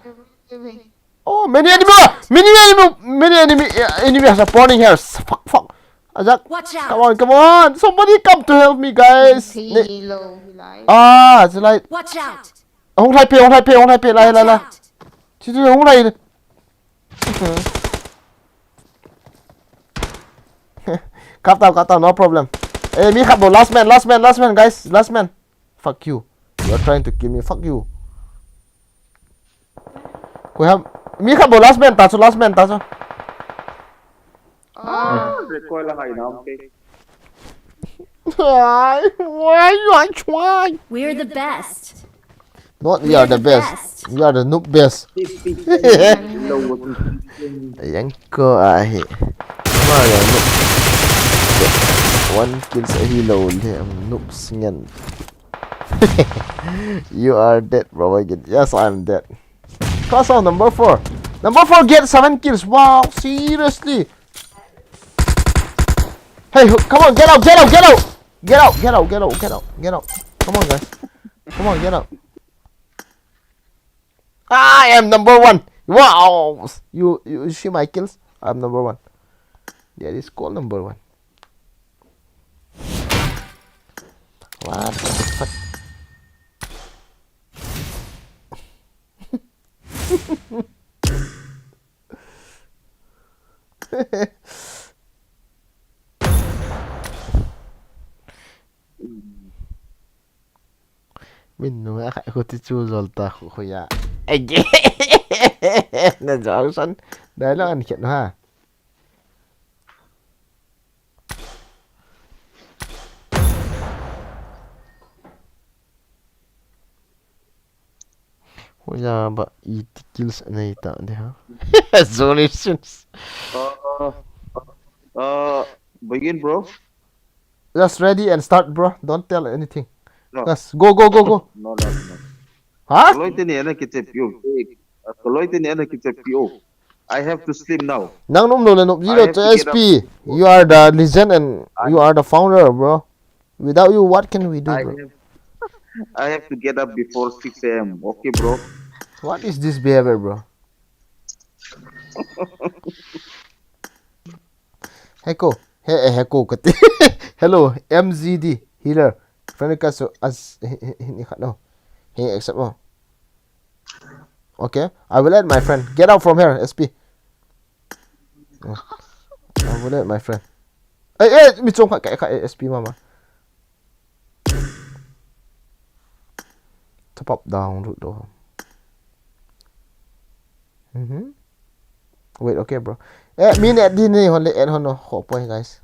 Wait, wait. Oh, many enemy! Many enemy! Many enemy! Uh, enemy are spawning here. Fuck, fuck. Ajak. Watch out! Come on, come on! Somebody come to help me, guys! He low, he lied. Ah, it's like. Watch out! Hung lai pe, hung lai pe, hung lai pe, lai, lai, lai. Out! Chi, chi, hung lai. Kap tau, kap tau, no problem. Eh, mi khat bou, last man, last man, last man, guys, last man. Fuck you. You are trying to kill me. Fuck you. Koi ham? Mi khat bou, last man ta chu, last man ta chu. Ah, recoil la ngai nam ke. Why, why you are trying? We're the best. Not we are the best. You are the noob best. Yang ko ahi. Ma ya noob. One kills ahi lou le, am, noob sngen. You are dead, bro. Again. Yes, I am dead. Class of number four. Number four get seven kills. Wow, seriously. Hey, come on, get out, get out, get out. Get out, get out, get out, get out, get out. Come on, guys. Come on, get out. I am number one. Wow. You, you see my kills? I'm number one. There is call number one. What the fuck? Min nu a khai khu ti chu zol ta khu khu ya. Ege. Na zol san. Dai lo an khet ha. Hoya ba eighty kills anei ta de ha. Zone sins. Uh, uh, begin, bro. Just ready and start, bro. Don't tell anything. No. Just go, go, go, go. No, no, no. Ha? Kaloi teni ana kichep yo. Kaloi teni ana kichep yo. I have to sleep now. Nang num lo le nup zero to S P. You are the legend and you are the founder, bro. Without you, what can we do, bro? I have to get up before six a m. Okay, bro. What is this behavior, bro? Heko. He, eh, heko kati. Hello, M Z D. Healer. Friend request as, he, he, he, he, no. He accept mo. Okay, I will add my friend. Get out from here, S P. Oh. I will add my friend. Eh, eh, mi chong kha, kha, kha, S P mama. Top up down root do. Mm-hmm. Wait, okay, bro. Eh, mi ne di ni hon le en hon no. Ho poi, guys.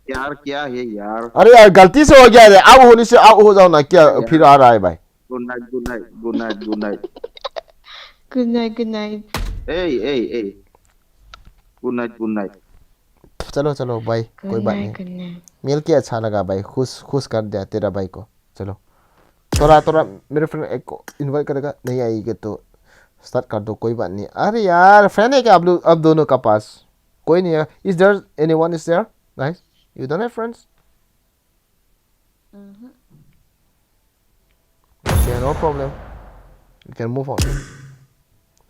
यार क्या है यार? अरे यार, गलती से हो गया रे। अब होने से अब हो जाओ ना क्या? यार। फिर आ रहा है भाई। Good night, good night, good night, good night. Good night, good night. Hey, hey, hey. Good night, good night. चलो, चलो, bye. कोई बात नहीं। Good night, good night. मिलके अच्छा लगा भाई। खुश, खुश कर दिया तेरा भाई को। चलो। थोड़ा, थोड़ा मेरे friend एक को invite करेगा, नहीं आएगी तो start कर दो, कोई बात नहीं। अरे यार, friend है क्या आप लोग, आप दोनों का पास? कोई नहीं है। Is there anyone is there, guys? You don't have friends? Mm-hmm. Okay, no problem. You can move on.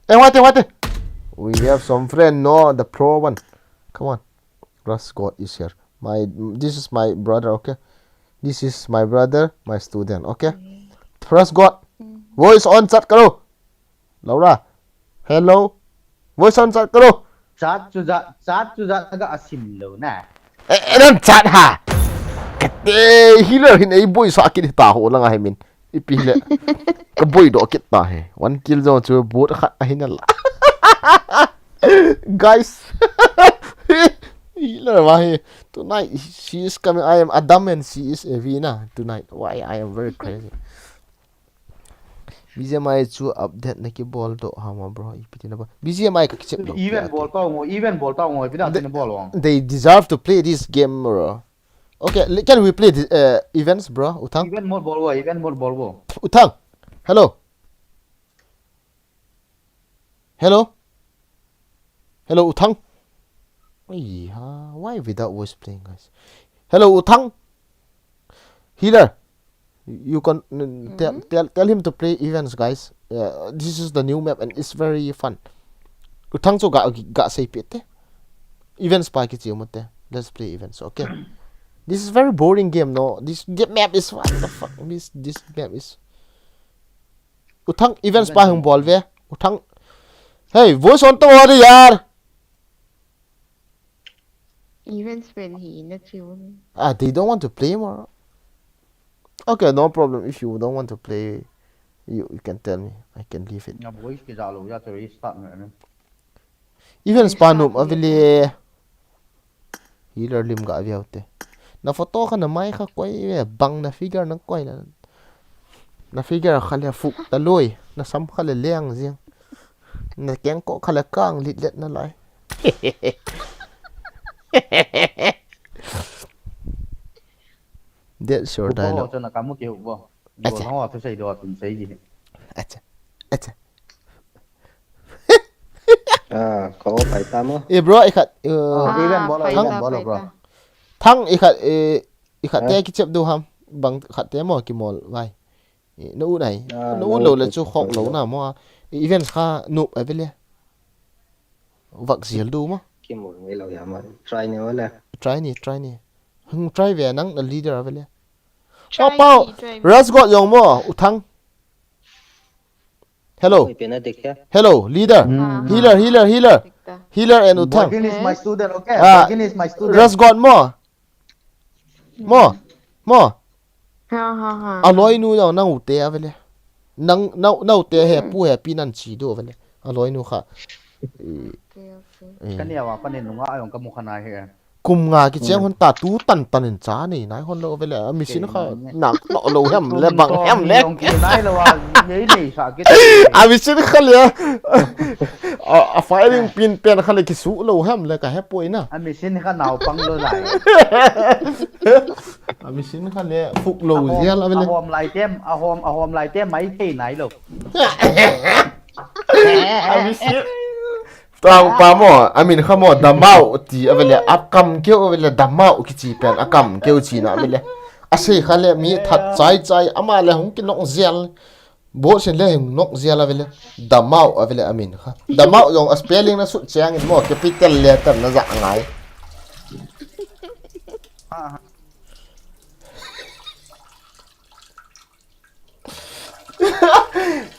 Hey, wait, wait. We have some friend, no, the pro one. Come on. Trust God is here. My, this is my brother, okay? This is my brother, my student, okay? Trust God. Voice on, chat karo. Laura. Hello. Voice on chat karo. Chat chu ja, chat chu ja ga asim lo na. Eh, eh, nan chat ha. Kate healer hin ei boi sa kit ta ho langa he min. Ipi le. Ka boi do kit ta he. One kill jo chu bot khat ahin la. Guys. Healer wa he. Tonight she is coming. I am Adam and she is Evina tonight. Why I am very crazy. B G M I chu update na kibol doh hama bro, ipi tina ba. B G M I ka kichep doh. Event bol tao ngo, event bol tao ngo, ipi na tina bol wang. They deserve to play this game, bro. Okay, can we play the, uh, events, bro? Uthang? Event mode bol wo, event mode bol wo. Uthang. Hello. Hello? Hello, Uthang? Why without voice playing, guys? Hello, Uthang? Healer, you can, mm, tell, tell, tell him to play events, guys. Uh, this is the new map and it's very fun. Uthang chu ga, ga sei pe te. Events pa kichi mo te. Let's play events, okay? This is very boring game, no? This game map is what the fuck? This this map is. Uthang events pa hung bol ve. Uthang. Hey, voice on to ho de yaar. Events pen hi na chiu. Ah, they don't want to play more. Okay, no problem. If you don't want to play, you, you can tell me. I can leave it. Na voice ki jalo ya to restart na. Events pa num avile. Healer lim ga viau te. Na photo kha na mai kha koi ve, bang na figure na koi na. Na figure kha le fuk ta loi, na sam kha le leng jing. Na keng ko kha le kang lit let na lai. That's your dialogue. Chu na kamu ki hu bo. Acha. Ho tu sei do tun sei ji. Acha. Acha. Ah, ko pai ta mo. Eh, bro, ikhat, uh, ah, even bolo, even bolo, bro. Thang ikhat, eh, ikhat te kichep du ham, bang khat te mo kimol vai. Eh, na u nai. Ah, na u lo le chu khok lo na mo. Events kha nup avile. Vak zial du mo. Kimol ngai lo ya mo. Try ni wala. Try ni, try ni. Hung try ve nang na leader avile. Try pau, ni, try ni. Ras got yong mo, u thang. Hello. Hello, leader. Hmm. Healer, healer, healer. Healer and Uthang. Borgin is my student, okay? Ah, Borgin is my student. Ras got mo. Mo. Mo. Ha, ha, ha. Aloi nu jong nang u te avele. Nang, nang, nang u te he pu he pi nan chi do avele. Aloi nu kha. Okay, okay. Kani awa, kani nunga ayong kamu khana he. Kum nga kicheng hon ta tu tan tan in cha nei nai hon lo vele, a machine kha nak to lo hem le bang hem le. Nai lo a, nei nei sa ki. A machine kha le. A, a firing pin pen kha le kisu lo hem le ka he poi na. A machine kha nau pang lo lai. A machine kha le fuk lo zial a vele. A hom lai tem, a hom, a hom lai tem mai thei nai lo. A machine. Tang pa mo, amin kha mo, Damau ti avele, akam keu avele, Damau kichi pen, akam keu chi na avele. Asei kha le mi that chai chai, ama le hung kinok zial. Bo sin le hung nok zial avele. Damau avele amin kha. Damau jong a spelling na sut chang in mo, capital letter na ja ngai.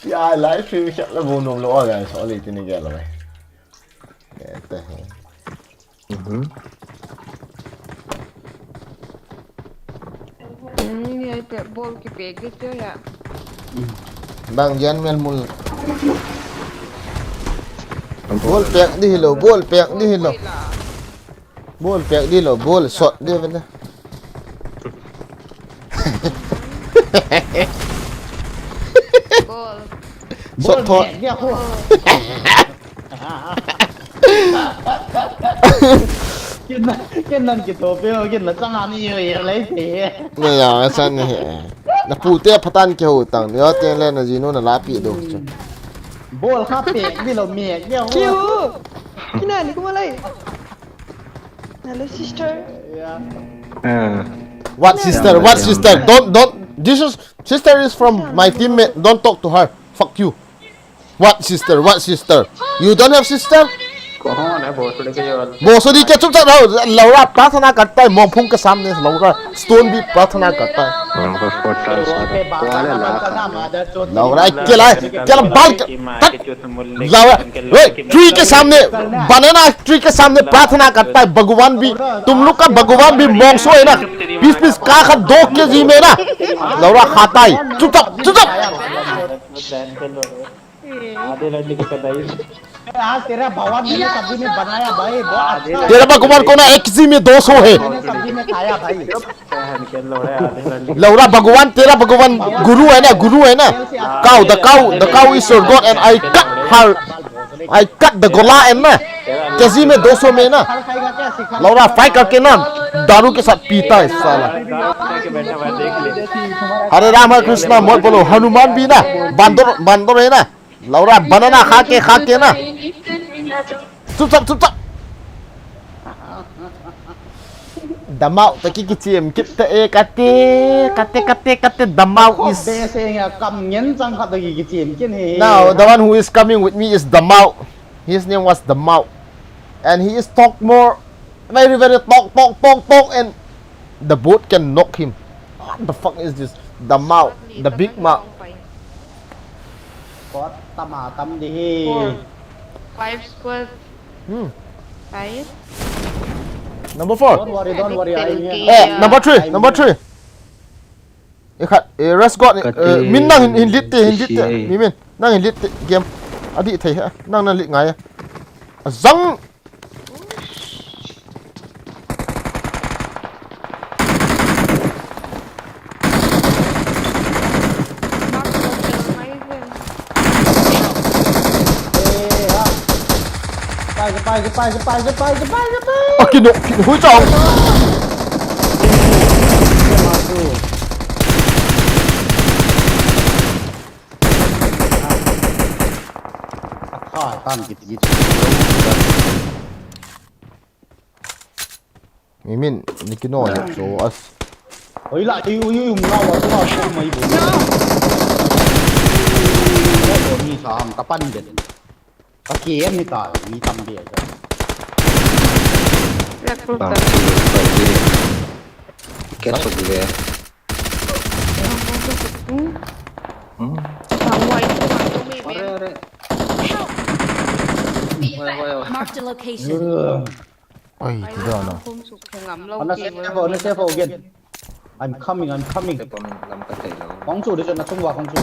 Ya, live stream khat la bu nom lo, guys. Ole tini gel lo, eh. Te he. Mhm. Hmm, ye pe bol ki pe ki te ya. Bang jan mel mul. Bol pek di lo, bol pek di lo. Bol pek di lo, bol shot di benda. Bol. Shot thot. Ken nan, ken nan kitoh pe, ken la chang ani yo ye lai te. Na ya san ni. Na pu te phatan ke ho tang. Yo te le na jinu na la pi do. Bol kha pek di lo mek di ho. Kiu. Kina ni kuma lai. Hello, sister. Yeah. What sister? What sister? Don't, don't. This is, sister is from my teammate. Don't talk to her. Fuck you. What sister? What sister? You don't have sister? कौन है भोसड़ी के ये वाला? भोसड़ी के चुपचाप रहो. लौड़ा प्रार्थना करता है, मोंगफुंग के सामने से लौड़ा stone भी प्रार्थना करता है. लौड़ा केला, केला बाल के, लौड़ा, ओए, tree के सामने, banana tree के सामने प्रार्थना करता है, भगवान भी, तुम लोग का भगवान भी मोंगसो है ना, पीस पीस का खा दो केजी में ना, लौड़ा खाता है, चुपचाप, चुपचाप. आधे लड़ने की कटाई. आज तेरा भगवान मैंने सब्जी में बनाया भाई, बहुत अच्छा. तेरा भगवान कौन है? एक जी में दो सौ है. मैंने सब्जी में खाया भाई. पहन के लोड़े आधे लड़ने की. लौड़ा भगवान, तेरा भगवान गुरु है ना, गुरु है ना. Cow, the cow, the cow is your God and I cut her, I cut the gola and ना, केजी में दो सौ में ना. लौड़ा fry करके ना, दारू के साथ पीता है साला. बैठा हुआ देख ले. हरे राम हरे कृष्णा मत बोलो, हनुमान भी ना, बंदर, बंदर है ना. लौड़ा banana खा के, खा के ना. चुपचाप, चुपचाप. Damau, ta ki kichim kit ta e, kate, kate, kate, kate, Damau is. Be se nga kam ngen chang khat ta ki kichim kin he. Now, the one who is coming with me is Damau. His name was Damau. And he is talk more Very, very talk, talk, talk, talk, and the boat can knock him. What the fuck is this? The mouth, the big mouth. Squad tam a tam ding hi. Four. Five squad. Hmm. Five. Number four. Don't worry, don't worry, I am here. Eh, number three, number three. Eh, khat, eh, rest squad ni, eh, Min nang hin, hin lit te, hin lit te. Mi Min, nang hin lit te, game. Adih thei ha, nang nang lit ngai. Azang. Pai, pai, pai. Akino, kino, hui chao. Athai tan kiti. Mi Min, ni kino ya so as. Oi la, ui, ui, ui, um, la, wa, wa, wa, mai bu. Ni sa ham ka pan den. Ka kiem ni ta, ni tam be. Black Room ta. Ket so le. Hmm. Thang wai tu, wai tu, mi, mi. Are, are. Wai, wai, wai. Marked a location. Oi, ti da na. Ana safe ho, ana safe ho again. I'm coming, I'm coming. Te pom lam ka thei lo. Kong chu de na chung wa kong chu.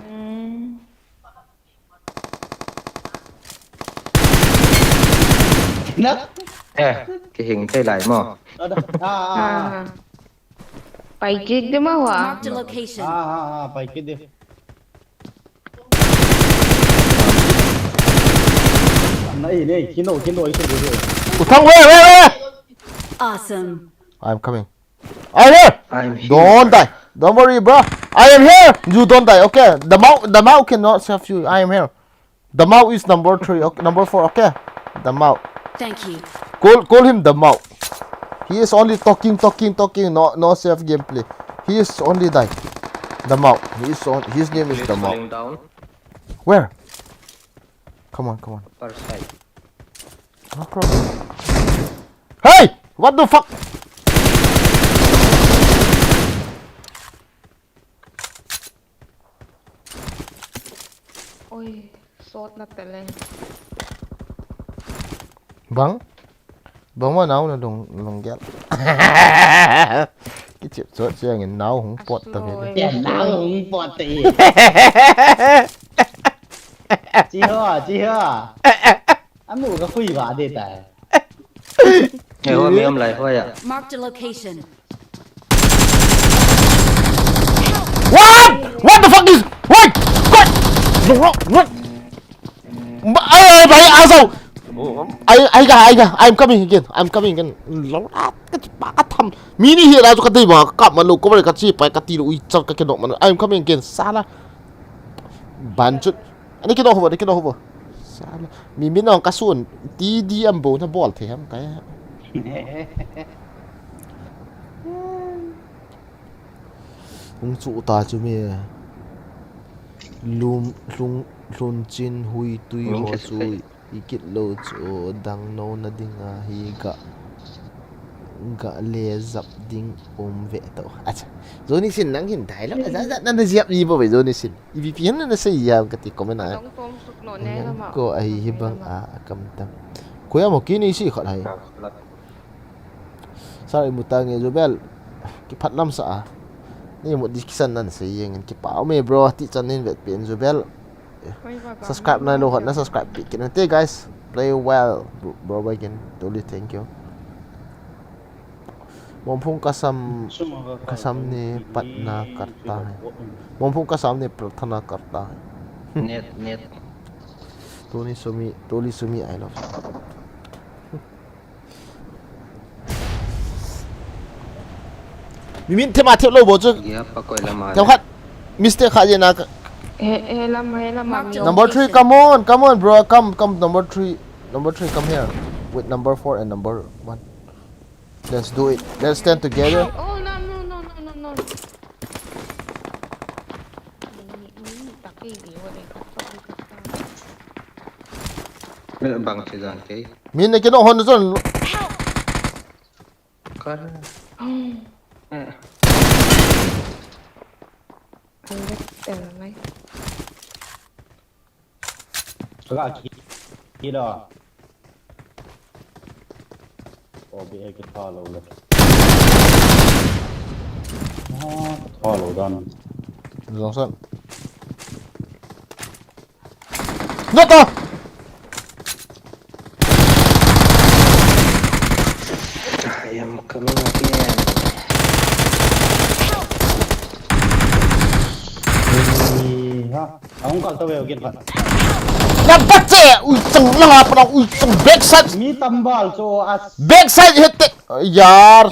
Hmm. Na. Eh, kihing thei lai mo. Ah, ah, ah. Pai kit de ma wa. Marked a location. Ah, ah, ah, pai kit de. Nei, nei, kino, kino, ito, ito. Uthang, where, where, where? Awesome. I'm coming. I'm here. I'm here. Don't die. Don't worry, bro. I am here. You don't die. Okay. The mouth, the mouth cannot save you. I am here. The mouth is number three. Okay, number four. Okay. The mouth. Thank you. Call, call him the mouth. He is only talking, talking, talking. No, no safe gameplay. He is only die. The mouth. He is on. His name is the mouth. Falling down. Where? Come on, come on. Upper side. No problem. Hey! What the fuck? Oi, sot na tele. Bang? Bang ma nau na lung, lung gel. Kichep sot siang in nau hung pot ta ve. Ya nau hung pot ta. Chi ho, chi ho. Amu ka khui ba de ta. Hey, ho mi um lai ho ya. Marked a location. What? What the fuck is? Wait! What? What? Ai, ai, ai, asau. Ai, ai, ga, ai, ga. I'm coming again. I'm coming again. Lo, ah, ka chi pa ka tham. Mi ni hi la chu ka dei ba ka kap ma lo ko ba ka chi pa ka ti lo ui char ka ke nok ma. I'm coming again. Sala. Ban chut. Ani kino hobo, ani kino hobo. Sala. Mi Min nong ka sun. Ti di am bo na bol the ham ka ya. Hung chu ta chu mi. Lum, lung, lun chin hui tui ho chu. I kit lo chu dang no na ding a hi ga, ga le zap ding um ve to. Acha. Joni Sin nang hin dai lo. Acha, acha, na na ziap ni bo ve Joni Sin. I V P N na sei ya ka ti comment a. Dong tom suk lo ne la ma. Ko ai hi bang a kam tam. Ko ya mo ki ni si khat hai. Sorry, muta nge Jubel. Kiphat lam sa a. Ni mo di kisan nan sei yeng in kipa. Ome bro, ti chan nin vet pen Jubel. Subscribe nai lo hot na subscribe pi kin te guys. Play well, bro, bro, again. Totally thank you. मोमफुंग कसम, कसम ने प्रार्थना करता है। मोमफुंग कसम ने प्रार्थना करता है। Net, net. Tony Sumi, Tony Sumi, I love you. Mi Min thema thep lo bo chu. Thep khat. Mistake khat je na ka. He, he lam, he lam. Number three, come on, come on, bro. Come, come, number three. Number three, come here. With number four and number one. Let's do it. Let's stand together. Oh, no, no, no, no, no, no. Bang che jan kei. Min ne kino hon jon. Kar. Eh. Ang vet tel mai. Ka ki. Ki da. O bi e ki tha lo le. Ah, tha lo dan. Jong san. Not a! I am coming again. Ni ha, ang kal to ve again pa. Na bache, ui chang langa pa, ui chang backside. Mi tambal cho as. Backside hit. Yar.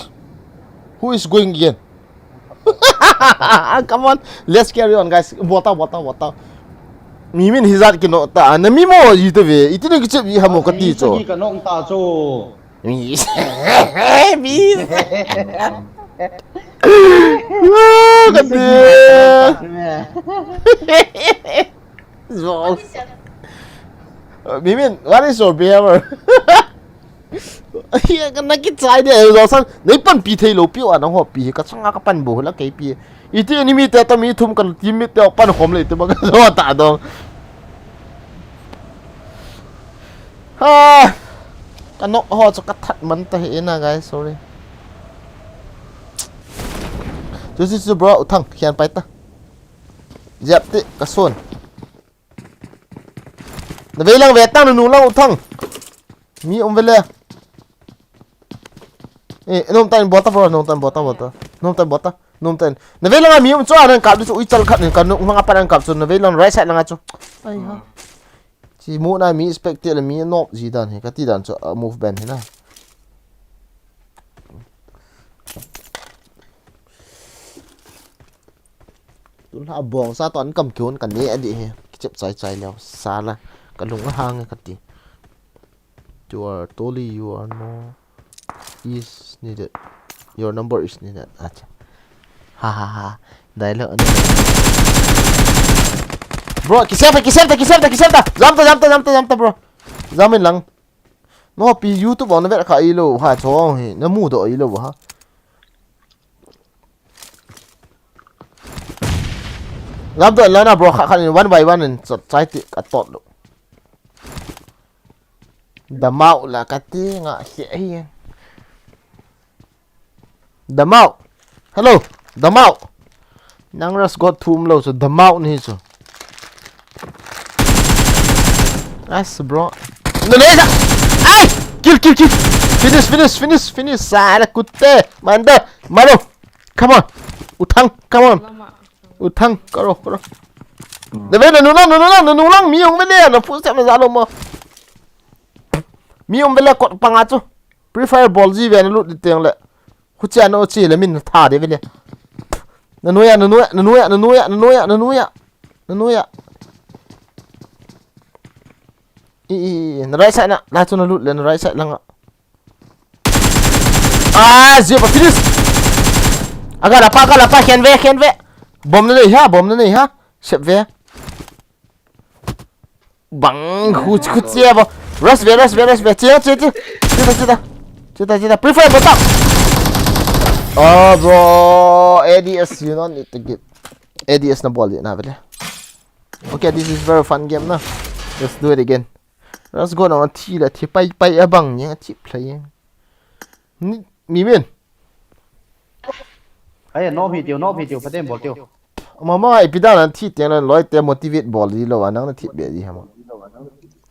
Who is going again? Come on, let's carry on, guys. Bota, bota, bota. Mi min hijat kino ta. Na mi mo ji te ve. Iti ni kichep ji hamo kati cho. Ka nong ta cho. Mi. Mi. Kati. Zol. Mi min, what is your behavior? Hiya, kana kichai de, eh, Jongsan. Nei panpi thei lou pi, ana hopi hi, ka changa ka pan bou la kei pi. Iti enemy te ta mi thum ka teammate te pan khom le te ba ka jo ta dong. Ha. Ka nok ho chu ka that man ta hi na, guys, sorry. Chu chu chu bro, u thang, khian pai ta. Jep ti, ka son. Na vei lang ve tang, na nung lang u thang. Mi um ve le. Eh, nom tan bota bro, nom tan bota bota. Nom tan bota, nom tan. Na vei lang a mi um chu a nang kap chu ui chal khat nin ka nung lang a pa nang kap chu na vei lang right side lang a chu. Ai ha. Chi mu na mi spec te le mi nop ji dan he, ka ti dan chu, uh, move ban he na. Tun ha bong sa ton kam kiun kan ne adi he. Kichep chai chai leo. Sala. Ka lung hang ka ti. You are totally, you are no is needed. Your number is needed. Acha. Ha ha ha. Dialogue ano. Bro, kisem ta, kisem ta, kisem ta, kisem ta. Jam ta, jam ta, jam ta, jam ta, bro. Jam in lang. No pi YouTube on vet kha ilo ha chong hi. Na mu do ilo ha. Lam to la na bro kha kha ni one by one in chot chai ti ka tot lo. Damau la ka ti nga he hi. Damau. Hello. Damau. Nang ras got thum lo so damau ni so. As bro. No ne sa. Ai! Kill, kill, kill. Finish, finish, finish, finish. Sala kutte. Manda. Maro. Come on. U thang. Come on. U thang. Karo, karo. Na ve na nu lang, na nu lang, na nu lang. Mi um ve le. Na footstep na za lo mo. Mi um ve le kot panga chu. Free fire bol ji ve na lut di teng le. Huchia na o chi le min na tha de ve le. Na nuya, na nuya, na nuya, na nuya, na nuya, na nuya, na nuya. I, i, i, na right side na, la chu na lut le na right side langa. Ah, zia pa finish. Aga la pa, aga la pa, khen ve, khen ve. Bom na nei ha, bom na nei ha. Sep ve. Bang, khu, khu chia bo. Rush ve, rush ve, rush ve. Chia, chia, chia. Chia ta, chia ta. Chia ta, chia ta. Free fire bo ta. Oh, bro. A D S, you don't need to give. A D S na bol di na vele. Okay, this is very fun game na. Let's do it again. Let's go na thi la thi pai pai a bang yang thi play yang. Ni, mi min. Ai, no video, no video, pa dem bol tiu. Mama, ipi dan na thi teng na loi te motivate bol di lo, nang na thi be di hama.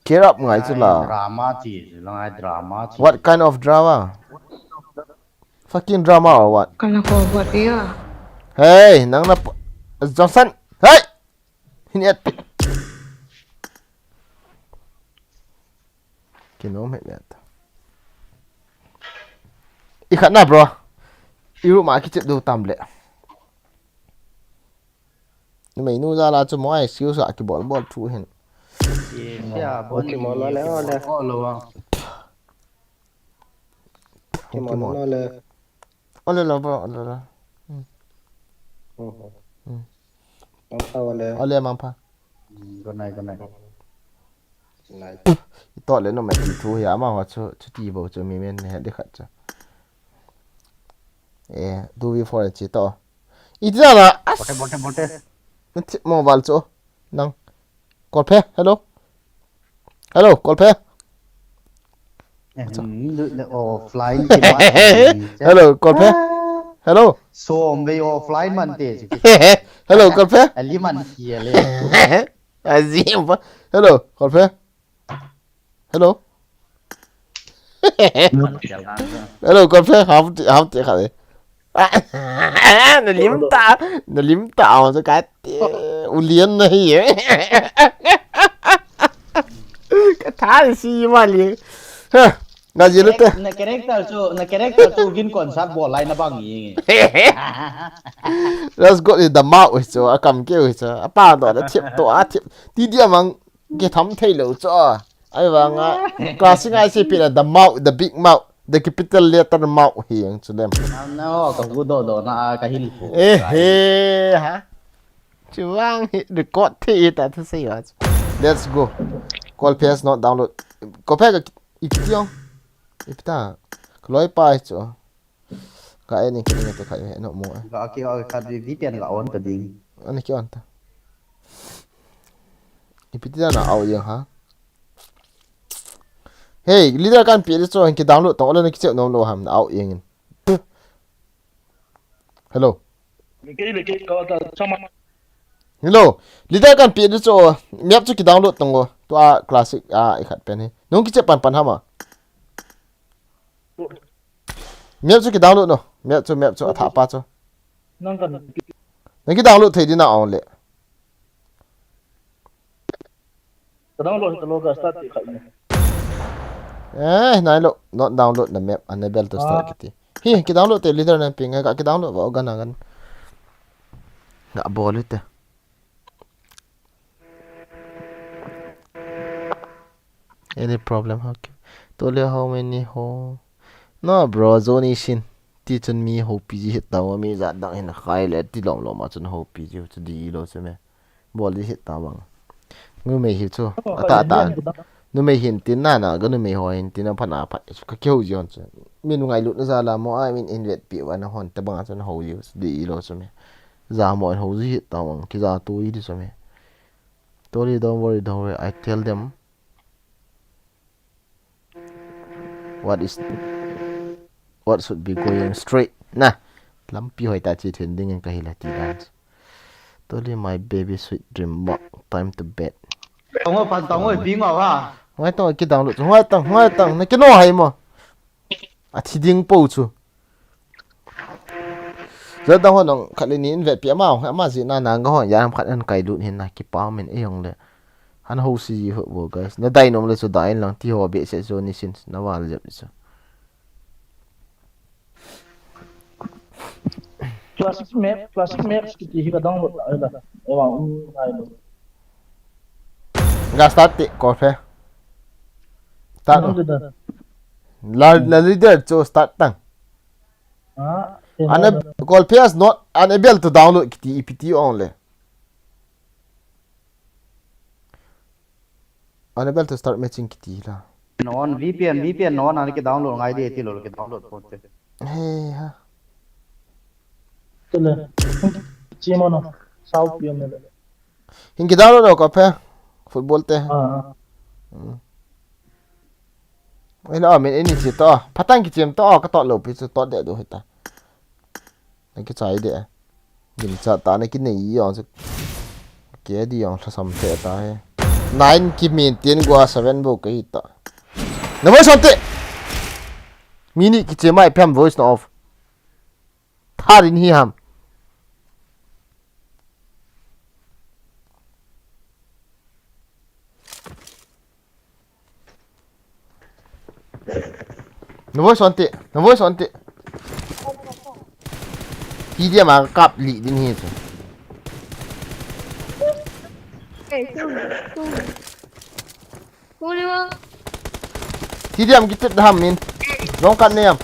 Care up ngai chu la. Drama chi, la ngai drama chi. What kind of drama? Fucking drama or what? Kana ko buat dia. Hey, nang na p-, Johnson. Hey! Hin et. Kinom het le ta. I khat na, bro. I room a kichep do tam le. Numei nu jal a chu mo ai excuse a kibol bol thu hin. Ye, sia, bon, okay, mo lo le, o le. O lo wa. Kimol, kimol. No le. Ole lo, bro, ole lo. Hmm. Hmm. Hmm. Mangpha ole. Ole, mangpha. Hmm, good night, good night. Ito le no me ti thu hi ama ho chu, chu ti bo chu mi men ne de khat chu. Eh, two v four chi to. Iti na na. Bote, bote, bote. Mobile chu. Nang. Kolphe, hello. Hello, Kolphe. Offline. Hello, Kolphe. Hello. Som ve offline man te. Hello, Kolphe. Ali man ki le. Azim. Hello, Kolphe. Hello. Hello, Kolphe, ham ti, ham ti kha le. Na lim ta, na lim ta, au, so ka ti, u lian na hi. Ka tha si ma li. Ha, na ji le te. Na character chu, na character chu gin concert bol lai na bang hi. Let's go in the mouth, so a kam ke, so a pa do da thip to, a thip. Ti dia mang. Kitham thei lou chu a. Ahivanga, classic a isi pi le the mouth, the big mouth, the capital letter mouth hi ang chu dem. Na, na, o, ka gu do do na, ka hil ko. Eh, he, ha? Chuang hi record thei ta thu sei wa chu. Let's go. Kolphe has not download. Kolphe ka i kiti ong. Ipi ta. Ka loi pa chu. Ka en in, ka en in, ka en in, no mo, eh. Ka ki, ka V P N ka on ta ding. Ani ki on ta. Ipi ti na au yang ha. Hey, leader kan pi le cho, ki download tong, ole na ki check nom lou ham, na au yang in. Hello. Leke, leke, ka ta, chama. Hello. Leader kan pi le cho, map chu ki download tong o. Tua classic, ah, i khat pen hi. Nung ki check pan pan ham a. Map chu ki download no. Map chu, map chu, a tha pa chu. Nang kan. Nang ki download thei di na ong le. Ka download ta lo ka start ti khai ne. Eh, nai lo. Not download na map, unable to start kiti. Hi, ki download te leader na ping, ka ki download ba, o gan a gan. Nga bol te. Any problem? Okay. Tole how many ho? No, bro, zone isin. Ti chun mi ho P G hit ta, mi jat dang hin khai le ti lom lom a chun ho P G chu di lo chu me. Bol di hit ta bang. Numei hi chu. Ata, ata. Numei hin tin na na, ga numei ho hin tin na pha na pha. Ka keu jion chu. Min ngai lut na za la mo, ai min in vet pi wa na hon ta bang a chun ho ji di lo chu me. Za mo ho ji hit ta bang. Ki za tu i di chu me. Tori, don't worry, don't worry. I tell them what is, what should be going straight. Na, lampi hoi ta chi thun ding in ka hi la ti dan. Tori, my baby, sweet dream, mo, time to bed. Tong o, pan tong o, bing o ha. Ngai tong ki download. Ngai tong, ngai tong. Na ki no hai mo. A thi ding po chu. Jadang ho nong khat le ni in vet pi ama, ama ji na na nga ho ya ham khat an kai lut hin na ki pa min e hong le. Han ho si ji ho bo guys. Na dai nom le chu dai lang ti ho be se chu ni sin na wal jep chu. Classic map, classic maps kiti hi ka download la la. E wa um ai lo. Ga start ti ko fe. Start. Download da. La, la leader chu start tang. Ah, Ana, Kolphe has not unable to download kiti ipi ti ong le. Unable to start matching kiti la. Non V P N, V P N non ana ki download ngai di ti lo ki download pon te. He ha. Tele. Chimo no. Sao pi me le. Hin ki download lo Kolphe. Football te. Ah, ah. Hmm. Ai la, min ini chi to. Phatang ki chem to, ka to lo pi chu to de do hita. Na ki chai de. Gin cha ta na ki nei yong chu. Ke di yong thasam the ta he. Nine ki min tin gua seven bo ka hi ta. Na voice on te. Mini ki che mai phem voice no off. Tharin hi ham. Na voice on te, na voice on te. Ti dia ma kap li din hi chu. Hey, two, two. Kuli mo. Ti dia ma ki tip da ham min. Long kat ne am.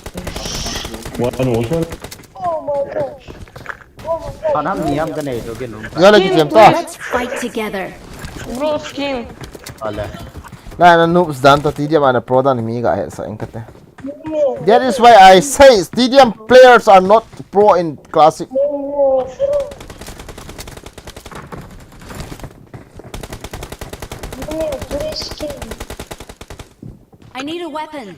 One more. Kan ham ni ham ka nei to ke lung. Yo la ki chem to. Let's fight together. Bro, skin. Ale. Na, na noobs dan to T D M ana pro dan mi ga he sa engkate. That is why I say T D M players are not pro in classic. I need a weapon.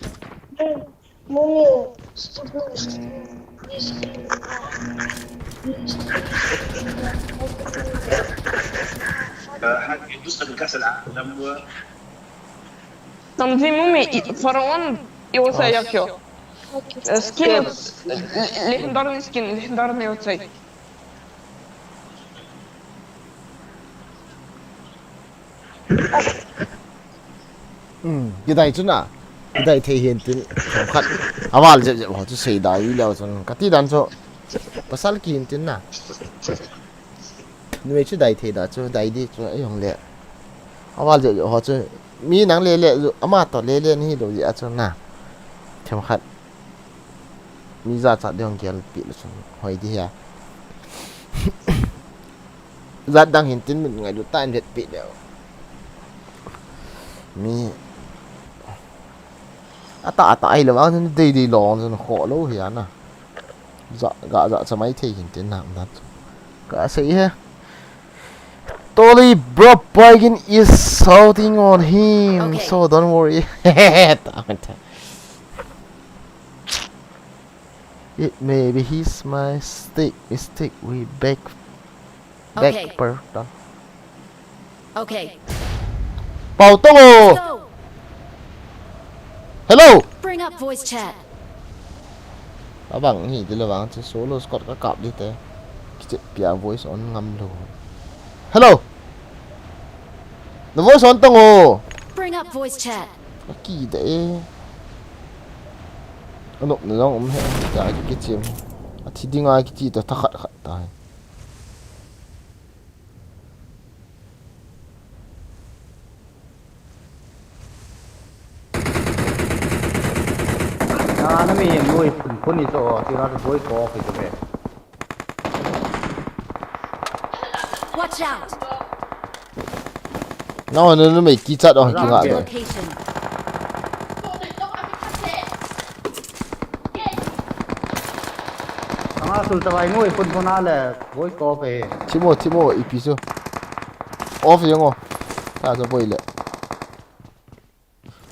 Tamji mumi, Pharaon, iwo sa yakyo. Skin, legendarny skin, legendarny iwo sa. Kidai chu na. Kidai thei hin tin. Khat. Aval jep jep ho chu sei dai leu chun. Kati dan chu. Pasal ki hin tin na. Numei chu dai thei da chu, dai di chu, ei hong le. Aval jep jep ho chu. Mi nang le le, ama to le le ni lo ji a chu na. Them khat. Mi jachat ding hong gelpi le chun hoi di hia. Jat dang hin tin min ngailut ta in vetpi le. Mi. Ata ata ai le vang chun dei dei long chun kho lo hia na. Jat, ga jat cha mai thei hin tin na. Ka sei he. Tolly bro Paigin is shouting on him, so don't worry. It may be his mistake, mistake we back, back, pardon. Okay. Pau Tongo. Hello. Bring up voice chat. Abang hi dilo bang chu solo squad ka kap di te. Kiche pia voice on ngam lo. Hello. The voice on Tongo. Bring up voice chat. Aki de e. Anop na jong um he. Ja kiche. Athi dinga kiche to tha khat khat ta. Ana mi noi phun phun ni so ti ra boi ko ki to be. Watch out. No no no me ki chat on ki nga. Anga sul tawai ngui phun phun a le voice ko pe. Thimo thimo ipi chu. Off yong o. Ta so boi le.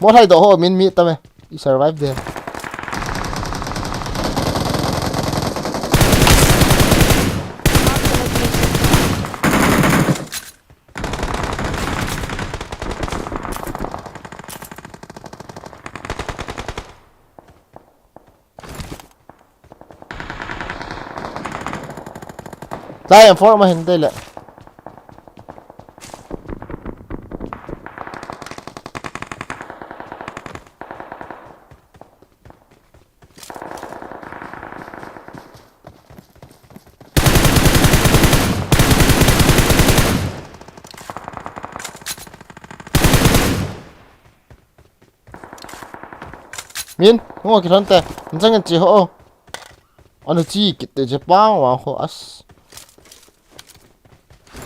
Mo thai do ho min mi ta me. I survive de. Lai em for ma hin te le. Min, ngo ki ron te. Nchang ngan chi ho. Anu chi kit te je pang wa ho as.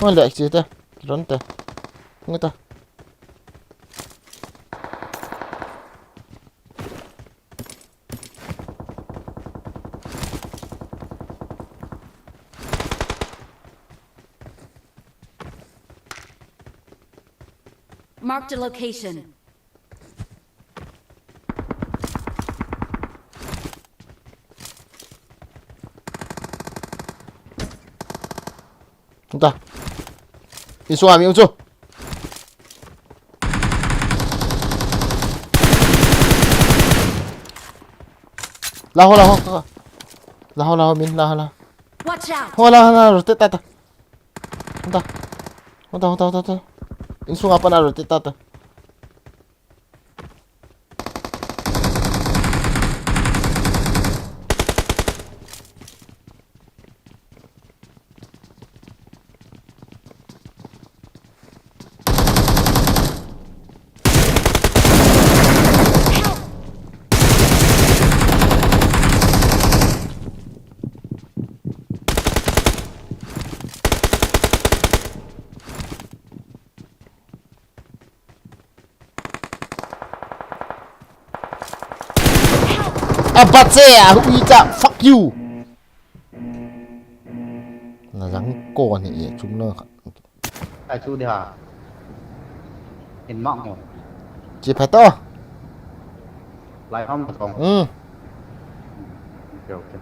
Ngo le chi te. Ki ron te. Ngo ta. Marked a location. Nta. Insung ami unsu. Laho, laho, kaka. Laho, laho, min, laho, laho. Watch out! Ho, laho, laho, rotate tata. Nta. Nta, nta, nta, nta. Insung apa na rotate tata. Apache, ah, hui cha, fuck you. Na jang ko ni e, chung na kha. Ai chu dia. In mak mo. Chi pha to. Lai ham tong. Hmm. Okay, okay.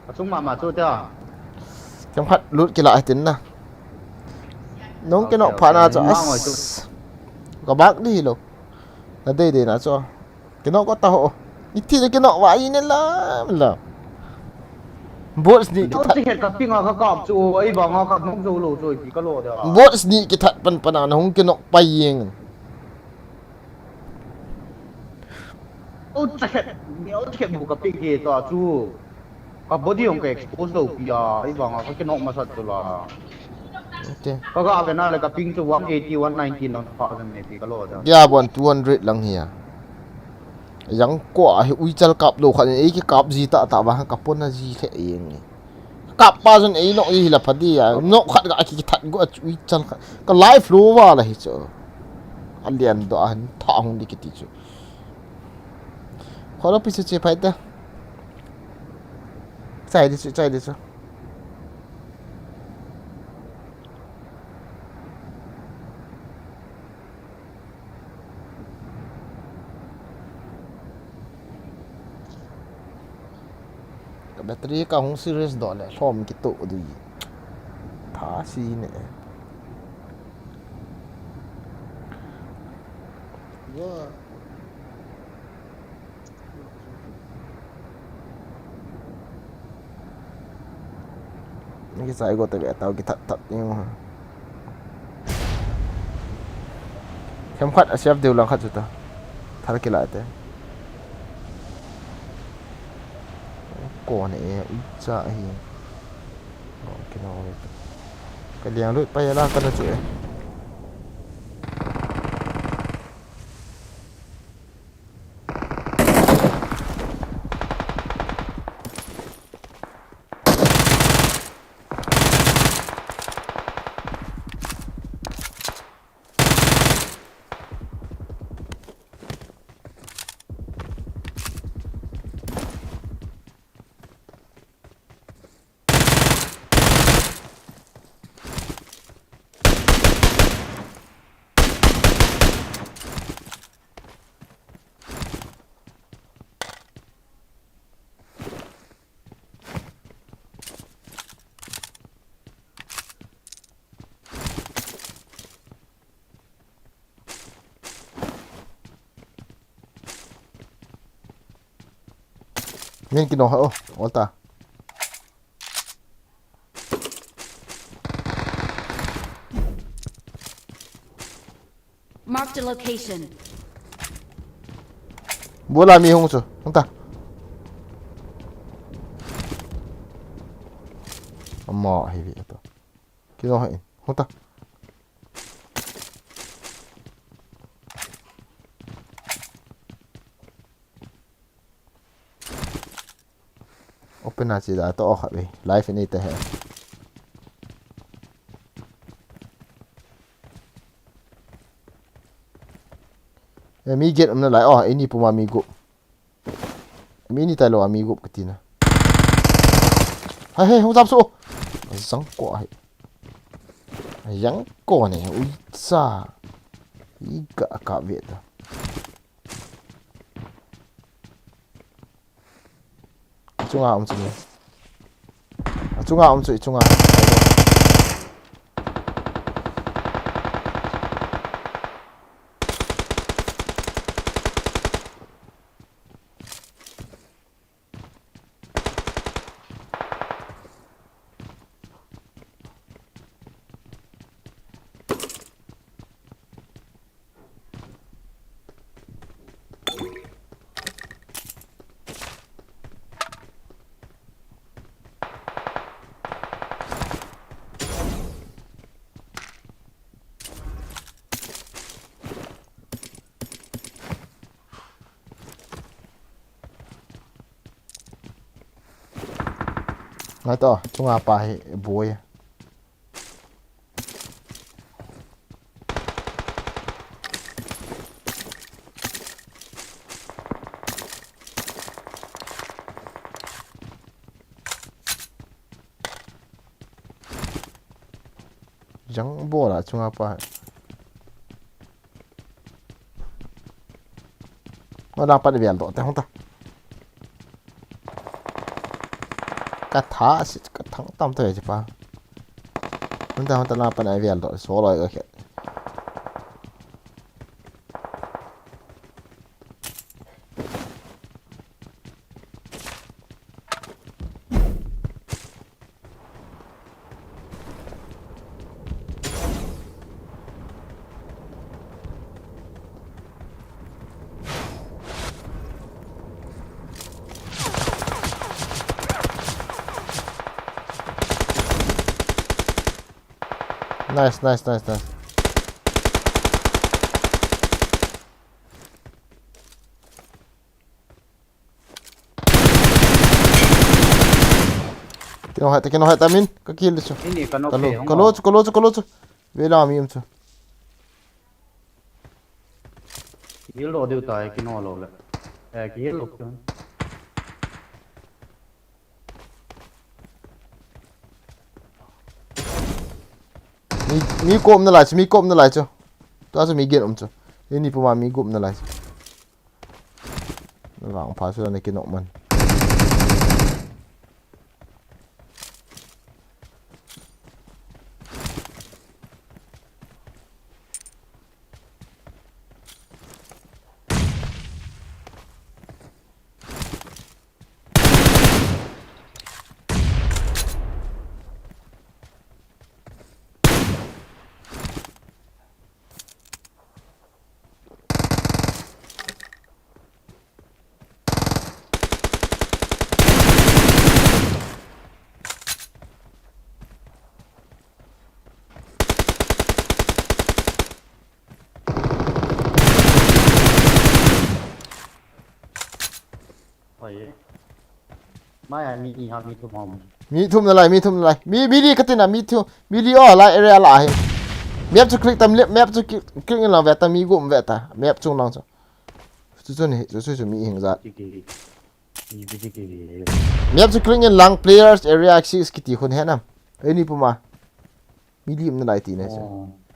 Achung mama chu tia. Kem khat lut kila tin na. Nung kinok pha na chu. Ka bak di lo. Na dei dei na chu. Kinok ko ta ho. Iti je kinok wa i ne la la. Bots ni kithat. Ti khet ka pinga ka kap chu, ei banga ka nok zo lo chu, ti ka lo da. Bots ni kithat pan pan na hung kinok pa yeng. O cha khet, mi o cha khet bu ka pik hi to chu. Ka body hong ka expose lo pi a, ei banga ka kinok masat chu la. Okay. Ka ga ve na le ka ping chu one eighty, one ninety lang pha jang ne ti ka lo da. Ya bon two hundred lang hi a. Yang ko a hi ui chal kap lo khat ni, ei ki kap ji ta ta ba ka pon na ji khe yeng ni. Kap pa jun ei nok ji hi la pha di a, nok khat ka ki that go a chu ui chal khat. Ka life lo wa la hi chu. A lian do a han tha hung di kiti chu. Kholo pi chu che phai ta. Chai di chu, chai di chu. Ka battery ka hung serious doh le, lhom kitoh dui. Tha si ne. Ni ki sai go te ve tau ki that that ni. Kem khat a siap deu lang khat chu ta. Thal ki la te. Ko ne e, ui cha hi. Ko ki no. Ka liang lut pa ya la ka na chu e. Min kino ha, oh, ol ta. Marked a location. Bula mi hung chu, hung ta. Ama hi vi to. Kino ha in, hung ta. Open a chi da to kha ve. Live nei ta he. E mi get um na lai, oh, ini puma mi gup. Mi ni tai lo a mi gup ka ti na. Hai, hai, hung jam so. Jang ko hai. Jang ko ne, ui cha. I ga ka ve ta. Chunga um chu ni. A chunga um chu, i chunga. Ngai to, chunga pa hi boi. Jang bola chunga pa. Nga lang pan vel doh te hung ta. Ka tha si ka thang tam te chi pa. Hung ta hung ta lang pan vel doh so loi ka khe. Nice, nice, nice, nice. Kino hai ta, kino hai ta min, ka kill chu. Ini ka nok Kalo, he, hong kalo on. chu, kalo chu, kalo chu. Ve la mi um chu. Kill lo deu ta, kino lo le. Eh, kill lo chu. Mi, mi kom na lai chu, mi kom na lai chu. Tua chu mi gen um chu. Ini puma mi kom na lai chu. Vang pha chu na kinok man. Oi. Mai ai mi ni ha mi thum hom. Mi thum na lai, mi thum na lai. Mi, mi li ka tin a, mi thum, mi li o lai area la hi. Map chu click tam le, map chu click, click in lang ve ta, mi gum ve ta. Map chung lang chu. Chu chu ni, chu chu chu mi hing jat. Chi ki. Ni bi chi ki. Map chu click in lang players area access kiti khun he nam. Ei ni puma. Mi lim na lai ti ne chu.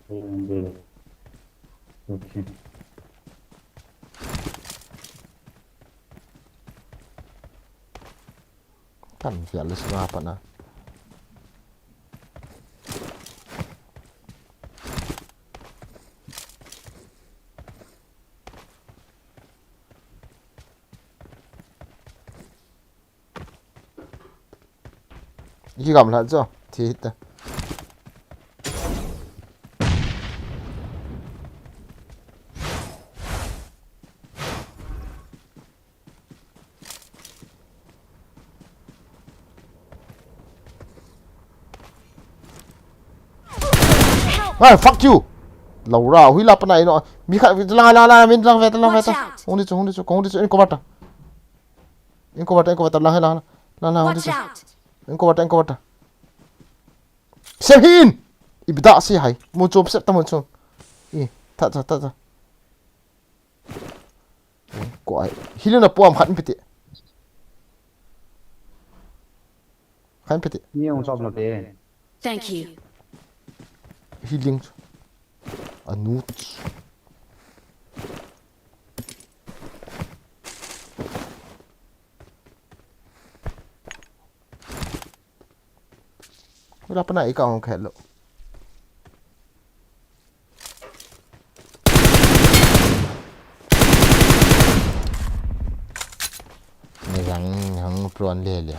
Oh, okay. Kan fial le sura pa na. Iki gam lhat jo, thi hit ta. Ai, fuck you. Laura, hui la pa na ino. Mi kha, la, la, la, min lang ve ta, lang ve ta. Watch out. Hung di chu, hung di chu, hung di chu, in cover ta. In cover ta, in cover ta, lang, lang, lang, lang, hung di Watch chu. out. In cover ta, in cover ta. Sem hin! Ibida si hai. Mun chom sep ta mun chom. I, ta, ta, ta, ta. Ko ai. Hilin na puam khat piti. Khat piti. Ni ong chom na te. Thank you. Healing. Anu. Ula pana ika ong khelo. Ni jang hang pron le le.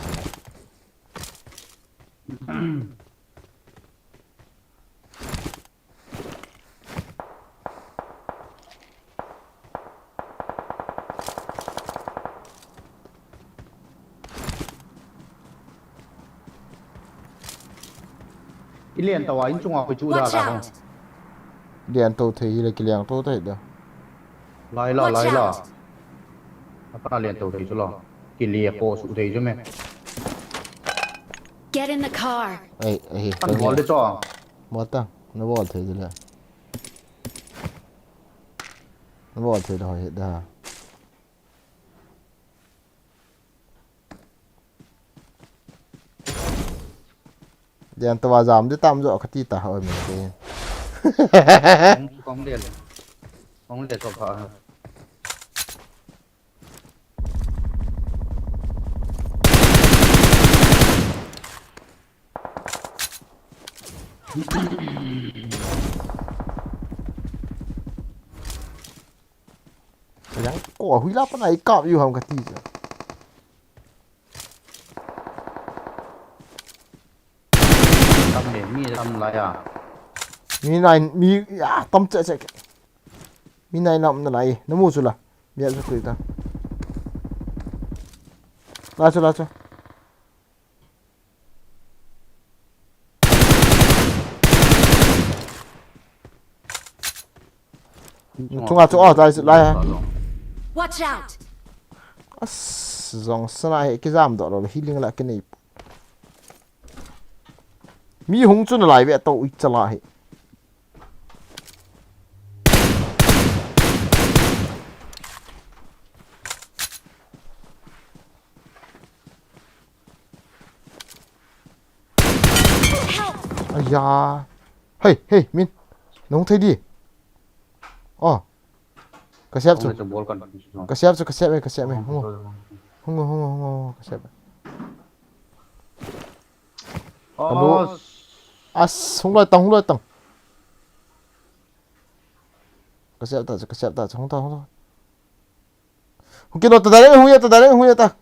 I len tau a, in chunga koi chu da Watch la hong. out! Len tau thei hi le ki len tau thei da. Lai la, Watch lai la. out! Apa len tau thei chu la. Ki le ko su thei chu me. Get in the car. Ai, ai, Kan ai, bol ai. de cho. Bol ta, na bol thei chu le. Na bol thei da hoi da. Dian to va jam di tam jo kati ta ho mi te. Kong, kong le le. Kong le to pha. Yang ko hui la pa nai kap yu ham kati jo. Tam le, mi tam lai a. Mi nai, mi, ya, tam che che. Mi nai nam na lai, na mu chu la. Mi a chu kui ta. La chu, la chu. Chunga chu, oh, lai, lai. Watch out! As, jong sana he, kijam doh lo, healing la kinei. Mi hung chu na lai ve to ui chala he. Help! Aya. Hey, hey, Min. Nung thei di. Oh. Ka save chu. Hung le chu bol kan. Ka save chu, ka save e, ka save e. Hung. Hung, hung, hung, hung, ka save e. Hello. Oh. As, hung lai tang, hung lai tang. Ka save ta chu, ka save ta chu, hung ta, hung ta. Hung kit ta, direct hung ya ta, direct hung ya ta.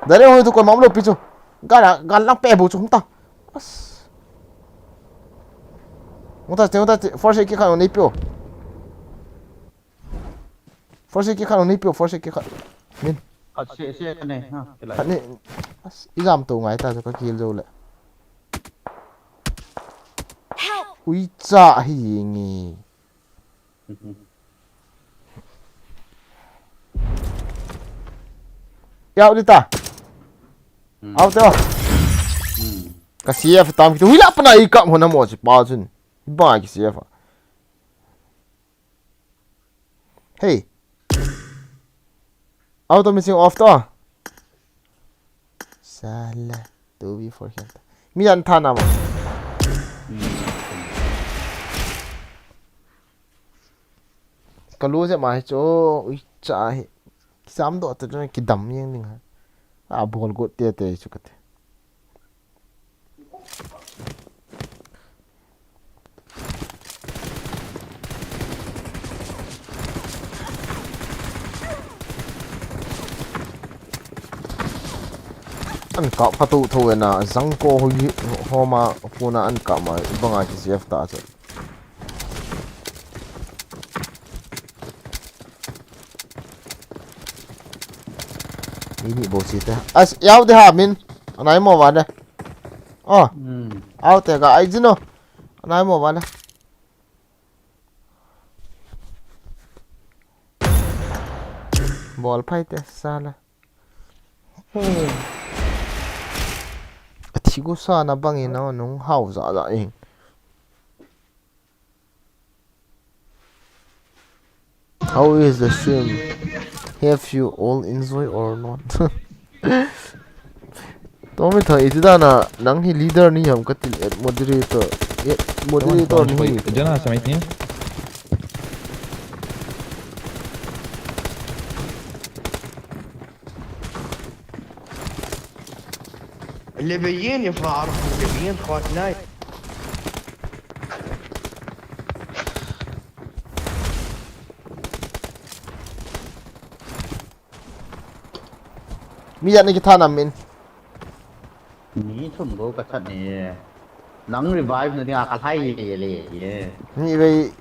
Direct hung ya ta, koi mam lo pi chu. Gal, gal lang pe bu chu, hung ta. As. Hung ta, hung ta, first aid kit khat nei pio. First aid kit khat nei pio, first aid kit khat. Min. Khat se, se khat nei, ha, kilai. Khat nei. As, i jam to ngai ta, ka kill jo le. Help! Ui cha hi ngi. Mhm. Yau di ta. Hmm. Au te o. Hmm. Ka C F tam ki tu. Hui la pa nai kap ho na mo si pa chun. Ba ki C F a. Hey. Auto missing off to. Sala. Two v four khen ta. Mi an tha na mo. Ka lu je ma hi chu, ui cha hi. Ki sam do ta ki dam yeng ding ha. A bol got te te chu ka te. An kap pha tu tho e na, jang ko ho yi, ho ma, ko na an kap ma, banga ki save ta che. Ini bo si te. As, yau de ha min. Anai mo va de. Oh. Hmm. Au te ga ai jino. Anai mo va de. Bol phai te sala. Hmm. Athi go sa na bang in na nung hau za za in. How is the stream? Have you all enjoy or not? Tomi tha iti dana nang hi leader ni ham katin at moderator. At moderator ni hi. Jana samai ni. اللي بيين يا فارس، اللي بيين خواتناي. Mi jat ni kitha nam min. Mi thum go ka that ni. Nang revive na dinga ka lhai le le ye. Mi vei.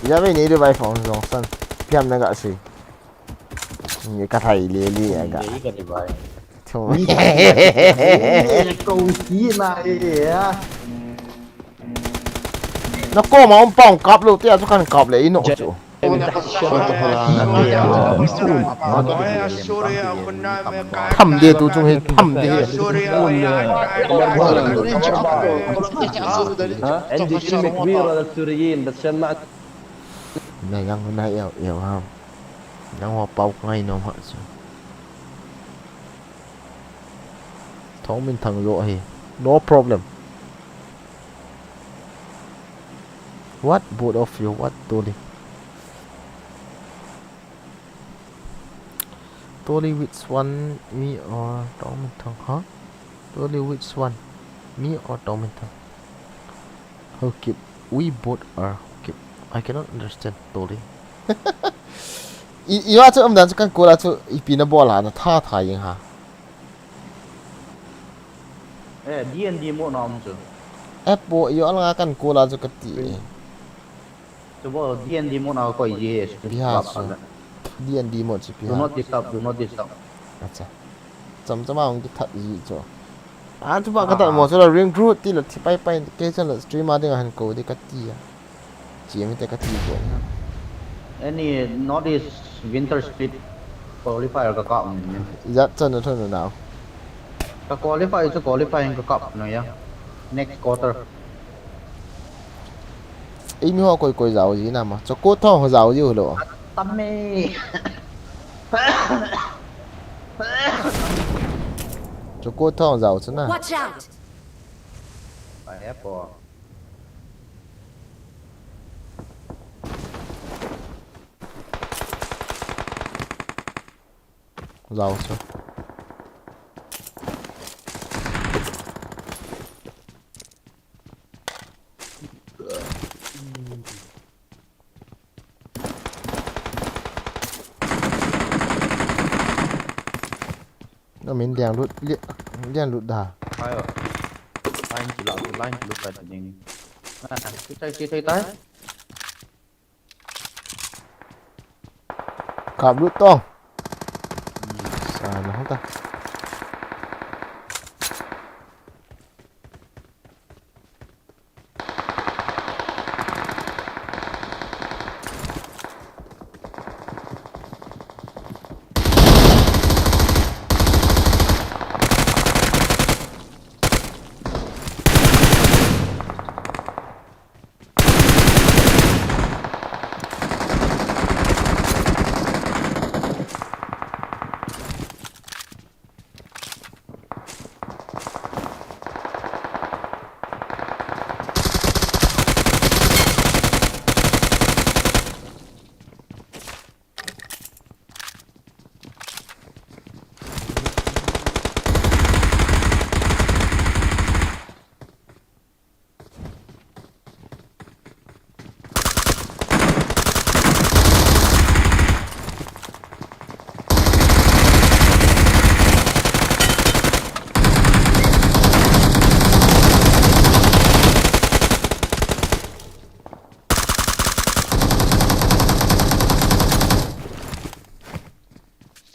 Ya vei ni revive ong jong san. Piam na ga si. Ni ka thai le le a ga. Ni ka ni bai. Tho. Ni ka ni bai. Ko si na e ya. Na ko ma um pong kap lo te a chu kan kap le i no chu. Tham de tu chung he tham de. عندي كلمة كبيرة للسوريين بس عشان ما Na yang na yau yau ha. Nang ho pau ka ngai nom ha chu. Thong min thang lo hi. No problem. What? Both of you? What, Toli? Toli, which one? Me or Tongminthang? Huh? Toli, which one? Me or Tongminthang? Haokip. We both are Haokip. I cannot understand, Toli. I, i wa chu umdan chu kan kula chu ipi na bol a na tha tha jing ha. Eh, D and D mode na um chu. Eh, po, i wa langa kan kula chu kati. Chu bo D and D mode na koi ji. Ipi ha chu. D and D mode chu ipi ha. Do not disturb, do not disturb. Acha. Cham cham a hung kithat ji chu. A, chu ba ka ta mo chu la ring road ti la thi pai pai ke chan la stream a ding a han ko di kati a. Chi mi te kati ko. Any Northeast Winter Split qualifier ka kap ni. Ijat chan na thon na. Ka qualify chu qualifying ka kap na ya. Next quarter. Ei mi ho koi koi jao ji na ma. Cho ko thong ho jao ji ho lo. Tam me. Cho ko thong jao chu na. Watch out! Pai e po. Jao chu. Na min liang lut, li-, liang lut da. Ai o. Line kila, line kila ta ding. Na, na, tu tai, tu tai, tai. Kap lut tong. Sa na hong ta.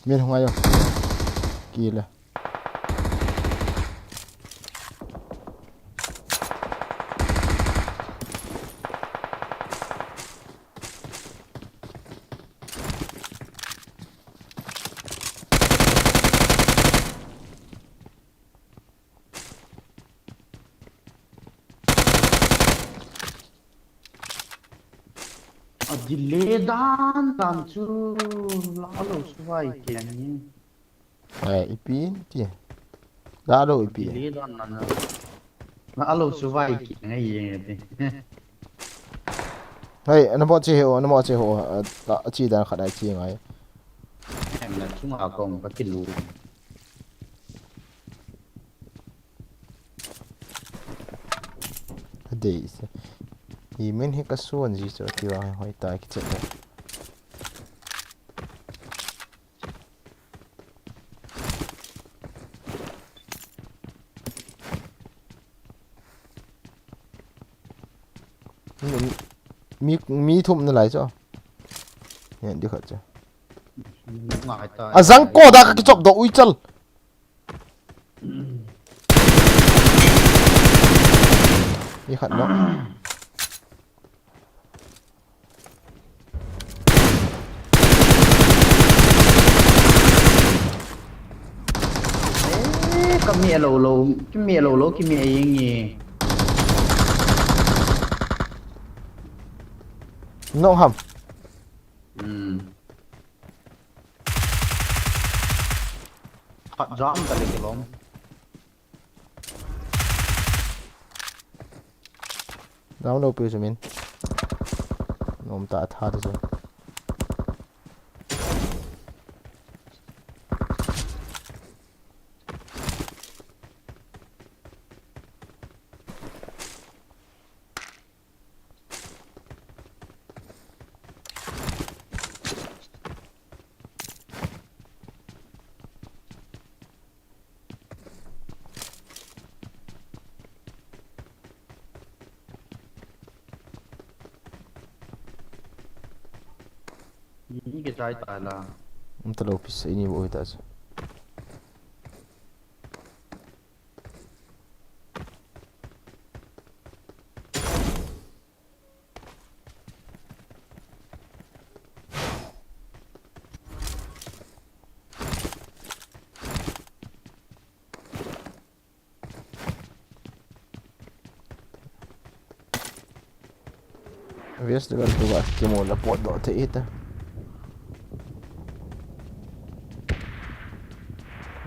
Min hung ayo. Kile. A delay dan dan chu la lo suvai keng ni. Eh, ipi ti. La lo ipi. Delay dan dan. La lo suvai keng ni ti. Hei, ana mo che ho, ana mo che ho. A, a chi dan khat a chi ngai. Em na chunga kong ka kilu. Adei se. Hi min hi ka suan ji chu ti vang hoi ta ki chet. Mi, mi thum na lai chu. Yan di khat chu. Ngai ta. A jang ko da ka kichop do ui chal. Ni khat no. Eh, ka mi lo lo, ki mi lo lo, ki mi ying ni. No ham. Hmm. Khat jam ta le kilom. Jam lo pi su min. Om ta tha de chu. Ni ke chai ta la. Um ta lo pis ini bo ta. Vest level two ba kimo la pot do te ita.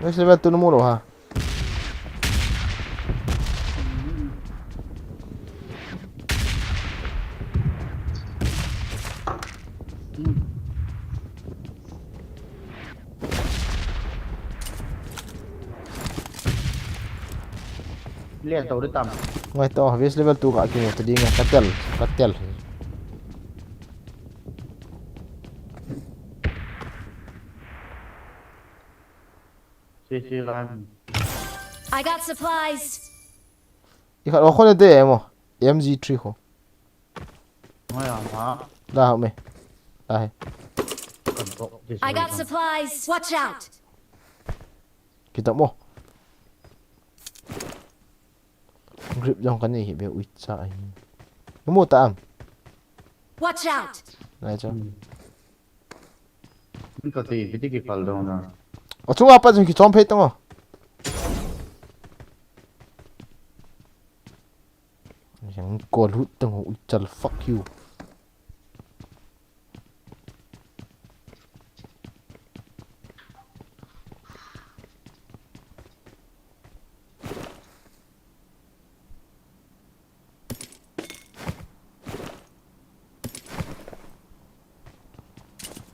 Vest level two no mo lo ha. Len to di tam. Ngai to, Vest level two ka kimo ta ding, ka tel, ka tel. Si, si, lam. I got supplies. I khat o khone de mo. M G three kho. Ngai a ma. La ha me. La he. Kan tok di I got supplies. Watch out. Kita mo. Grip jong kan nei hi be ui cha ai. Mu ta am. Watch out. Nai cha. Hmm. Ni ka ti, ki ti ki kal dong na. O chunga pa jong ki chom phei tong o. Yang ko lut tong o, ui chal, fuck you.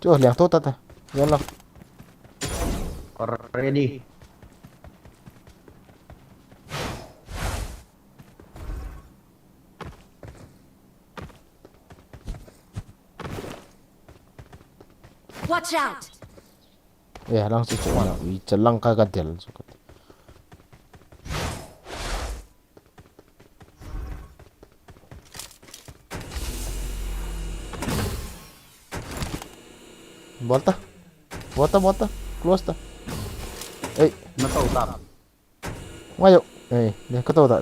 Chu liang to ta ta. Yan lang. Ready. Watch out. Eh, lang si chu na ui, chalang ka ka del chu ka. Bol ta. Bol ta, bol ta. Close ta. Ei. Na to ta. Ngayo. Ei, de ka to ta.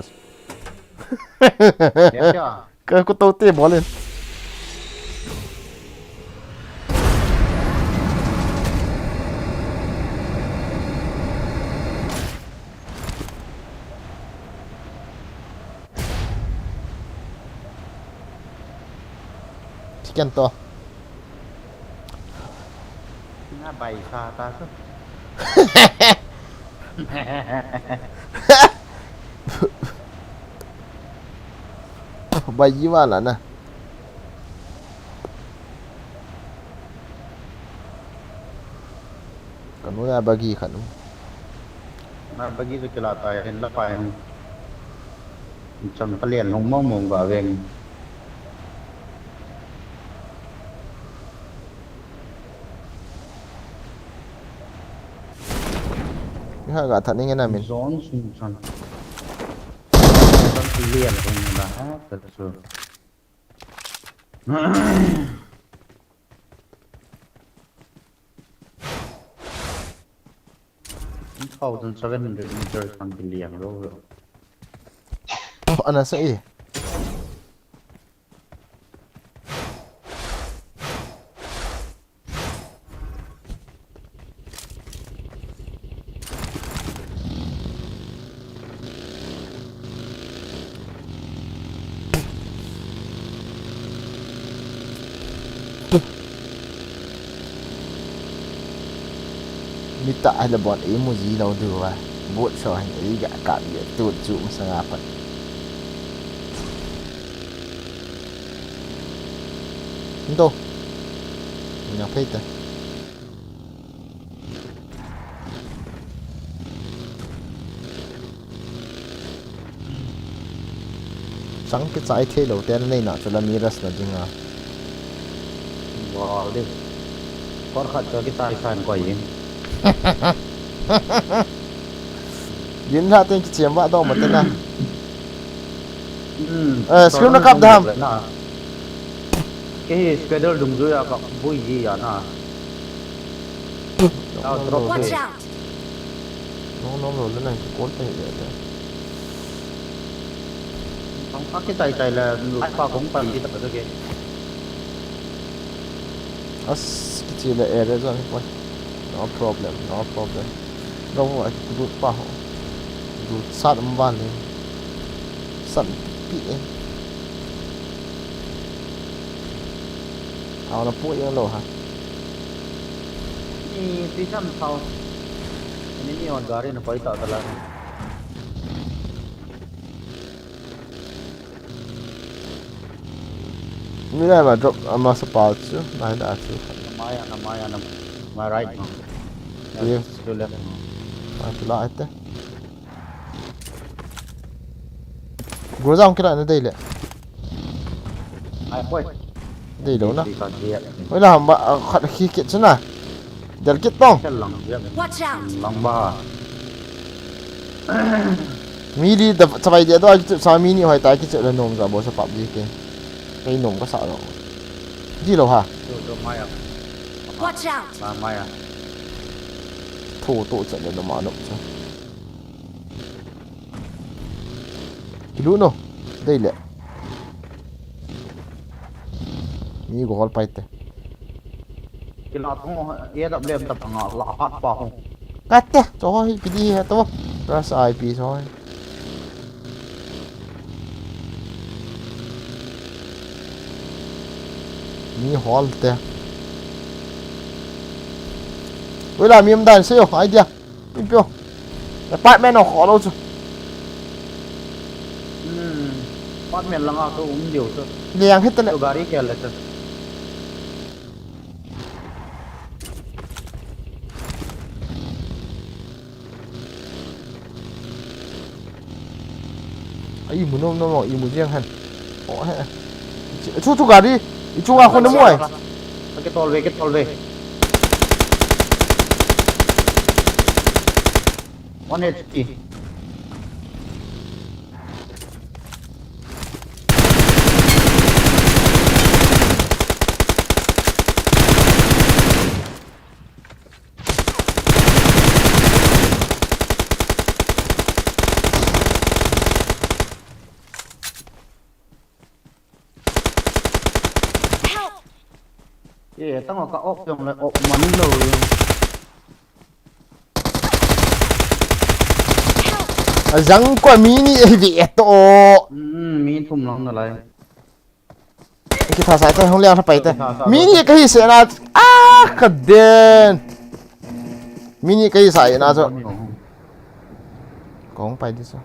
Ya, ya. Ka ko to te bol in. Chicken to. Na bai sa ta su. Bai ji wala na. Kanu ya bagi kanu. Na bagi su kila ta ya hin la pa hin. Chang palian hong mong mong ba veng. Ni ha ga tha ni nge na min. Zone sung chan. Chang palian hong la ha ta su. Thousand seven hundred meters ang kiliang lo. Oh, ana sa eh. Mita hala bon ei mu ji lo du va. Bot so han ei ga ka i tu chu ma sanga pat. Ento. Ina phei te. Chang kichai thei lou te na nei na chu la mi rush na ding a. Wow, de. Kor khat chu kichai san koi in. Din la ten kichem va dong ma te na. Hmm, eh, screen na kap dam. Ke hi schedule dungjuia ka bui ji ya na. Tao drop. Watch out! No, no, no, no, no, kikol ta hi le. Kong pa kichai chai le, lai pa kong pa ji ta ke. As, kichi le area zone hi poi. No problem, no problem. Lo ho, ai, kudut pa ho. Kudut sat um van le. San pi e. Thao na pu yang lo ha. Ni tui tam thao. Ni ni on gari na koi ta ta la. Mi lai ma drop ama sa pa chu, mai da chu. Na mai a, na mai a, na mai right ma. Yes. To left ma. Ma tu la ate. Groza hung kila na dei le. Ai, poi. Dei lo na. Di ka dia. Oi la, hamba, ah, khat khi kit chu na. Del kit tong. Tel lang dia. Watch out! Lang ba. Mi li da chavai dia do a kichu sa mi ni hoi ta kichu le nom za bo sa pap di ke. Kei nom ka sa lo. Di lo ha. Do, do mai a. Watch out! Ma mai a. Tho to cha le lo ma nom cha. Kilu no. Dei le. Mi gol pai te. Kila thong, A W M ta panga la hat pa ho. Kate, cho hi pidi he to. Ras I P cho hi. Mi hol te. Ui la mi um dan se yo, idea. Pi pio. Apartment o kholo chu. Hmm. Apartment langa chu um diu chu. Liang hit le. Chu gari khel le chu. Ai, imu nom nom, imu jeng han. Oh, he. Chu, chu gari. I chunga khun na mu ai. Ke tol ve, ke tol ve. One H P. Help! Ye, tang ka op jong le op man lo. Help! A jang ko mi ni e ve to. Hmm, mi thum lang na lai. Ki tha sai te hong liang tha pai te. Ki tha sai. Mi ni ka hi se na. Ah, ka den. Mi ni ka hi sai na cho. Kong pai di so.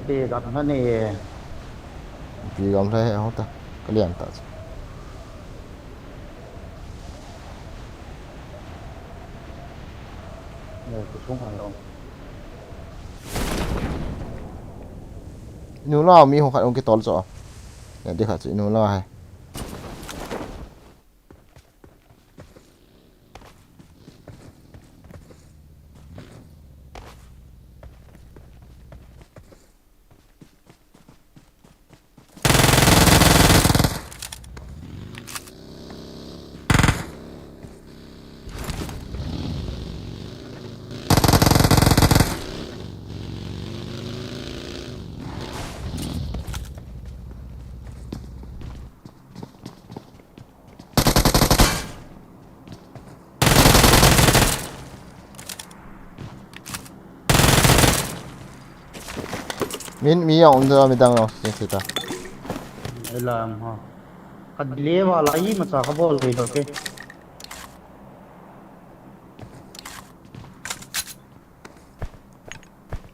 Pi gam na ni. Pi gam le ho ta. Ka lian ta. Ne, ku chung ai ong. Inu la mi ho khat ong ki tol cho. Ne, di khat chu inu la hai. Min mi a um da mi dang lo se se ta. Ai lam ha. Ka le wa la i ma cha ka bol de lo ke.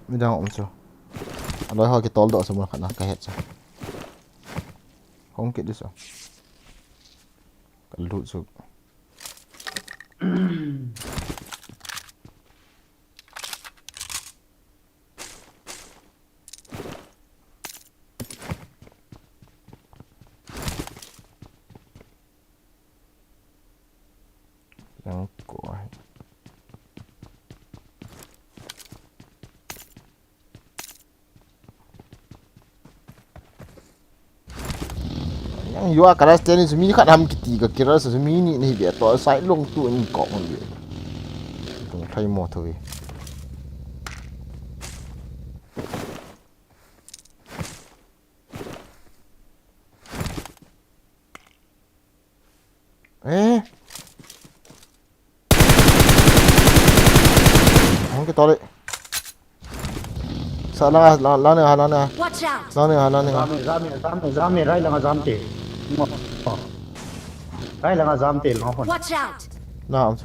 Mi dang um chu. Aloi ho kitol doh sa mun khat na ka het sa. Hong kit di sa. Ka lut su. Yang ko ai. Yang yua ka ras teni sumi khat ham kiti ka kira sa sumi ni nei be to sai long tu ni ko ngon be. Tung thai mo tho ve. Eh. Hong ke tole. Sa langa, la, langa, langa. Watch out! Langa, langa. Jam e, jam e, jam e, jam e, rai langa jam te. Mo. Rai langa jam te, langa hon. Watch out! Na, am.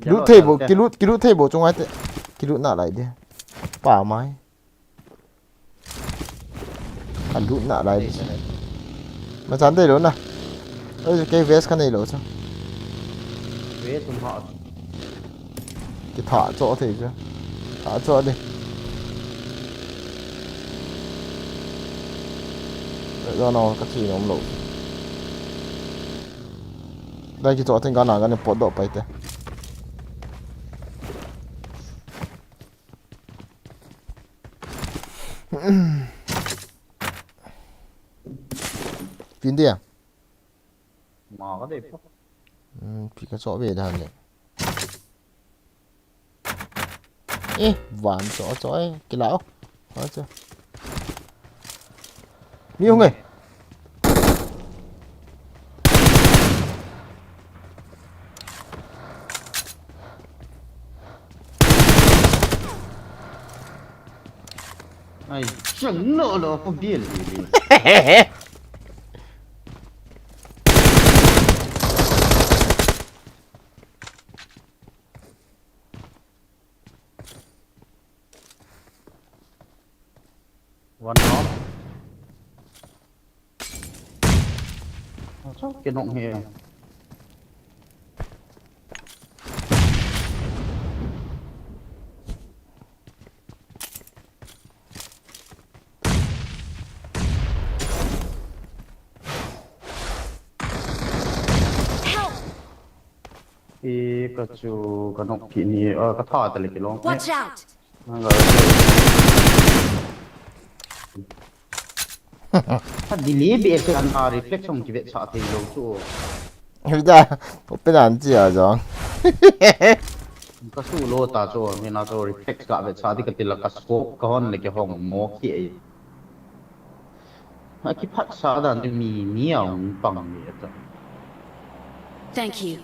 Kilut thei bo, kilut, kilut thei bo, chunga te. Kilut na lai de. Pa mai. Ka lut na lai de. Ma chan dei lo na. Oi, kei vest ka nei lo cha. Vest um ha. Ki tha cho thei cha. Tha cho de. Lo no ka chi nom lo. Dai ki cho thei ka na ka ne pot doh pai te. Pin dia. Ma ka dei po. Hmm, pi ka cho ve dan le. Eh, van cho cho eh, kila o. Acha. Mi hung eh. Ai, chang no lo ko bial li li. One knock. Sao kei nong he. Help! E, ka chu, ka nok ki ni, ah, ka tha ta le ki long. Watch out! Nang ga. Ka delay be se an a reflex hong ki vet sa thei lo chu. Hei da, open an chi a jong. Ka su lo ta chu, mi na chu reflex ka vet sa di ka ti la ka scope ka hon le ki hong mo ki e. A kiphatsah dan chu mi, mi a hung pang ve ta. Thank you.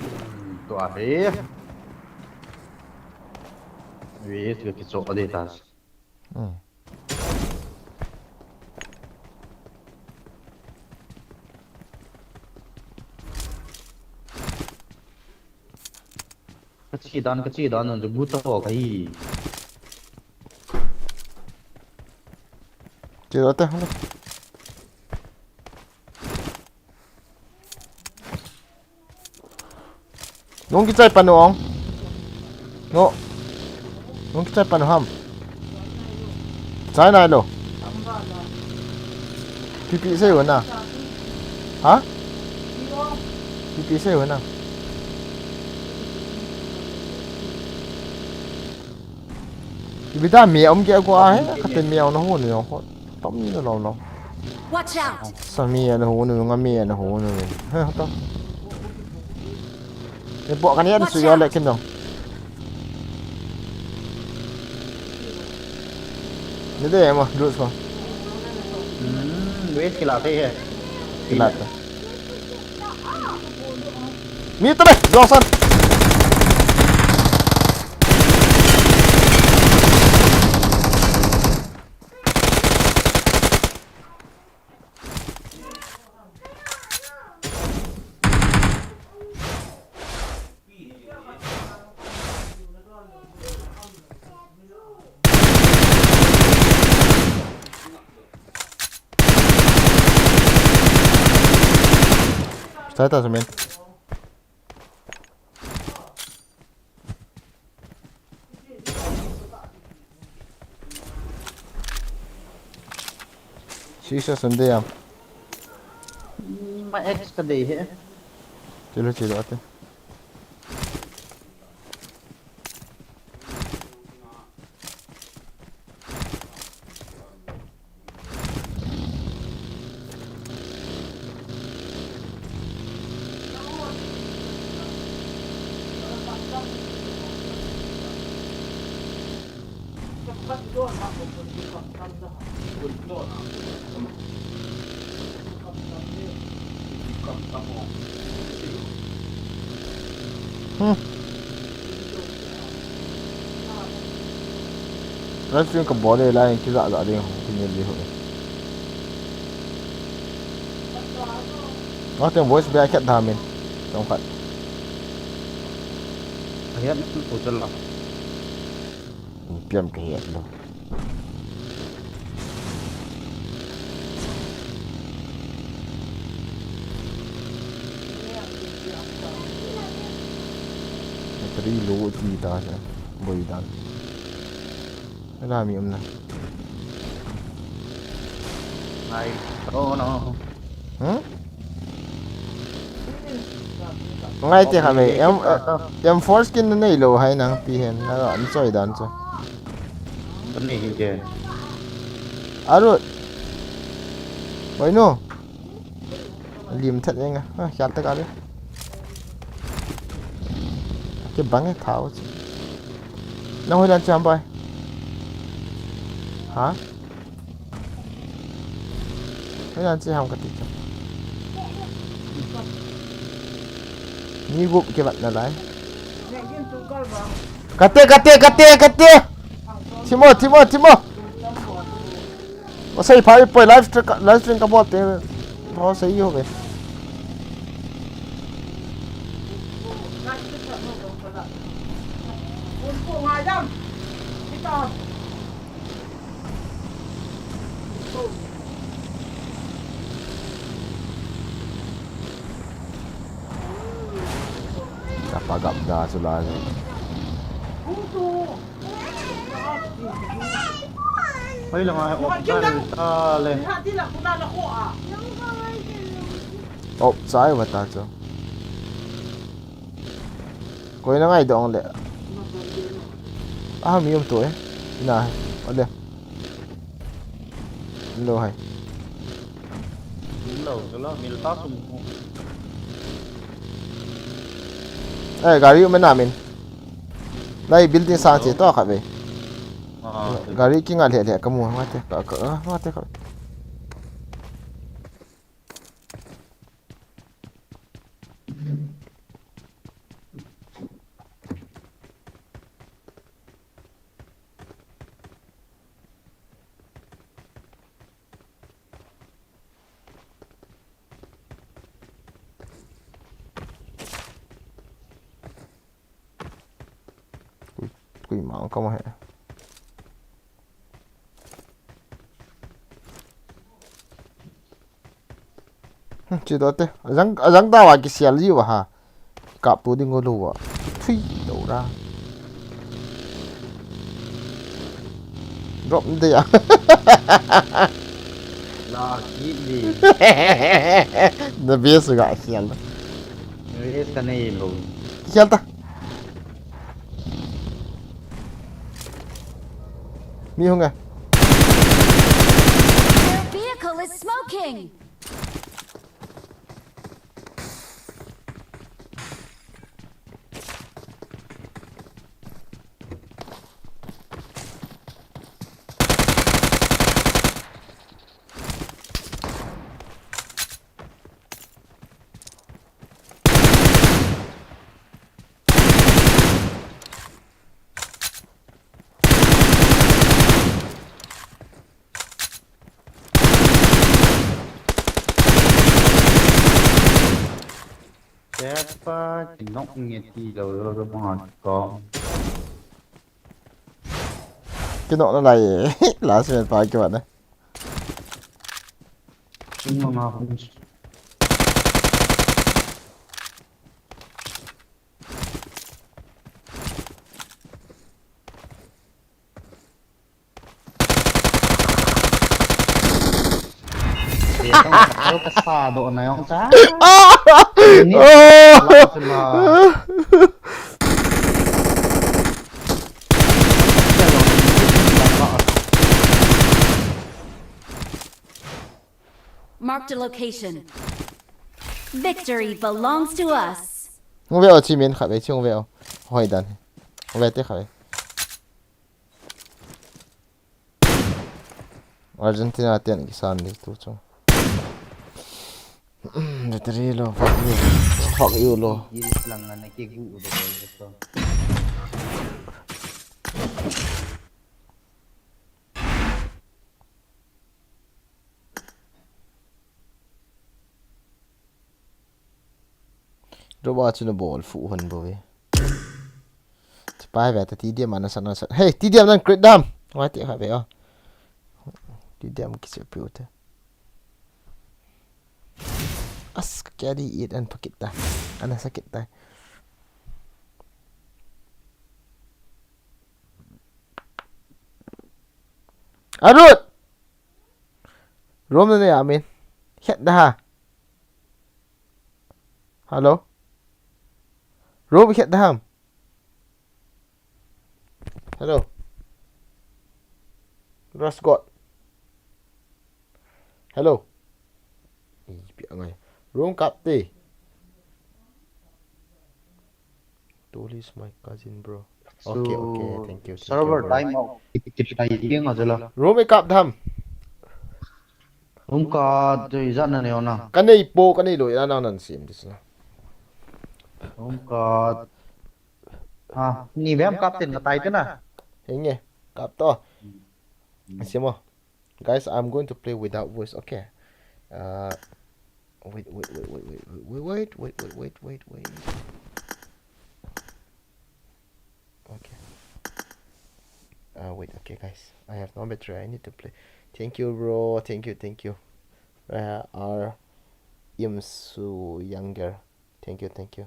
Hmm, tua hi. Ve, tua kichoh ding ta. Hmm. Ka che dan, ka che dan, jong bu ta ho ka hi. Che da te, hale. Nung kichai panu ong. No. Nung kichai panu ham. Chai nai lo. Pipi sei ho na. Ha? Pipi sei ho na. Ibi da mi om ke ko a he, ka te mi na ho ni ho. Tom ni lo lo. Watch out! Sa mi na ho ni, nga mi na ho ni. He, to. Ni po ka ni an su yo le kin no. Ni de mo, du so. Hmm, wait kila te he. Kila te. Mi to be, Johnson. Sa ta sa men. Sisa Sunday am. Ma ex ka dei he. Chilo, chilo, ate. Hmm. Live stream ka bol le lai ki za za ding ho, ki ni li ho. Wa te voice bia khat da min. Tong khat. Ayan tu ko jalla. Piam ka hiat lo. Battery low ti ta sa. Boi dan. Ala mi um na. Ngai to no. Hmm? Ngai te kha ve. Em, em force kin nei lo hai nang pi hen. Na an choi dan chu. Kan nei hi ke. Aru. Boi no. Lim that eng a. Ha, hiat ta ka le. Ke bang e thao chu. Na hoi dan chu ham bai. Ha? Hoi dan chu ham ka ti chu. Ni gup ke bat na lai. Kate, kate, kate, kate. Thimo, thimo, thimo. O sei phai poi live stream ka, live stream ka bol te. O sei yo ve. Kapagap da sila. Hoi lang ai, op ta le ta le. Op sai bata cho. Koi na ngai dong le. Ah, mi um to eh. Ina, ale. Lo hai. Lo, lo, mil ta sum. Eh, gari um na min. Lai building sang che to kha ve. Ah, gari ki nga le le ka mu nga te ka ka nga te ka. Kui, kui mang ka ma he. Hmm, chi do te. Ajang, ajang da wa ki sial ji wa ha. Kap tu ding lo wa. Thui do ra. Drop de ya. La ki di. The best ga sial. Best ka nei lo. Sial ta. Mi hung a. Their vehicle is smoking. Tepa, kinok nge ti lo lo lo ma ko. Kinok na lai. Last man pa kiwa na. Chung ma ma hung. Kasa do na yong cha. Ni la chu la. Marked a location. Victory belongs to us. Hung ve o, chi min khat ve, chi hung ve o. Hoi dan. Hung ve te khat ve. Argentina ten kisan di tu chu. Battery low, fuck you. Fuck you low. Iris lang na nakigu u do ko. Roba chu na bol fu hon bo ve. Chipai ve ta T D M ana san ana san. Hey, T D M nan crit dam. Wa ti kha ve o. T D M ki se piu te. As ka kya di it an pakit ta. Ana sakit ta. Arut! Room na ya min. Khet da ha. Hello? Room khet da ham. Hello? Rasgot. Hello? Ih, pi angai. Room kap te. Tuli is my cousin, bro. Okay, okay, thank you, thank you, server bro. Time out. Kitai tiang a jala. Room e kap da ham. Room ka doi jat na neo na. Ka nei po, ka nei loi na nang nan sim dis na. Room ka. Ah, ni vem kap tin ka tai te na. Henge, kap to. Sim o. Guys, I'm going to play without voice. Okay. Uh, wait, wait, wait. Okay. Uh, wait, okay, guys. I have no battery. I need to play. Thank you, bro. Thank you, thank you. Uh, R Imsu Younger. Thank you, thank you.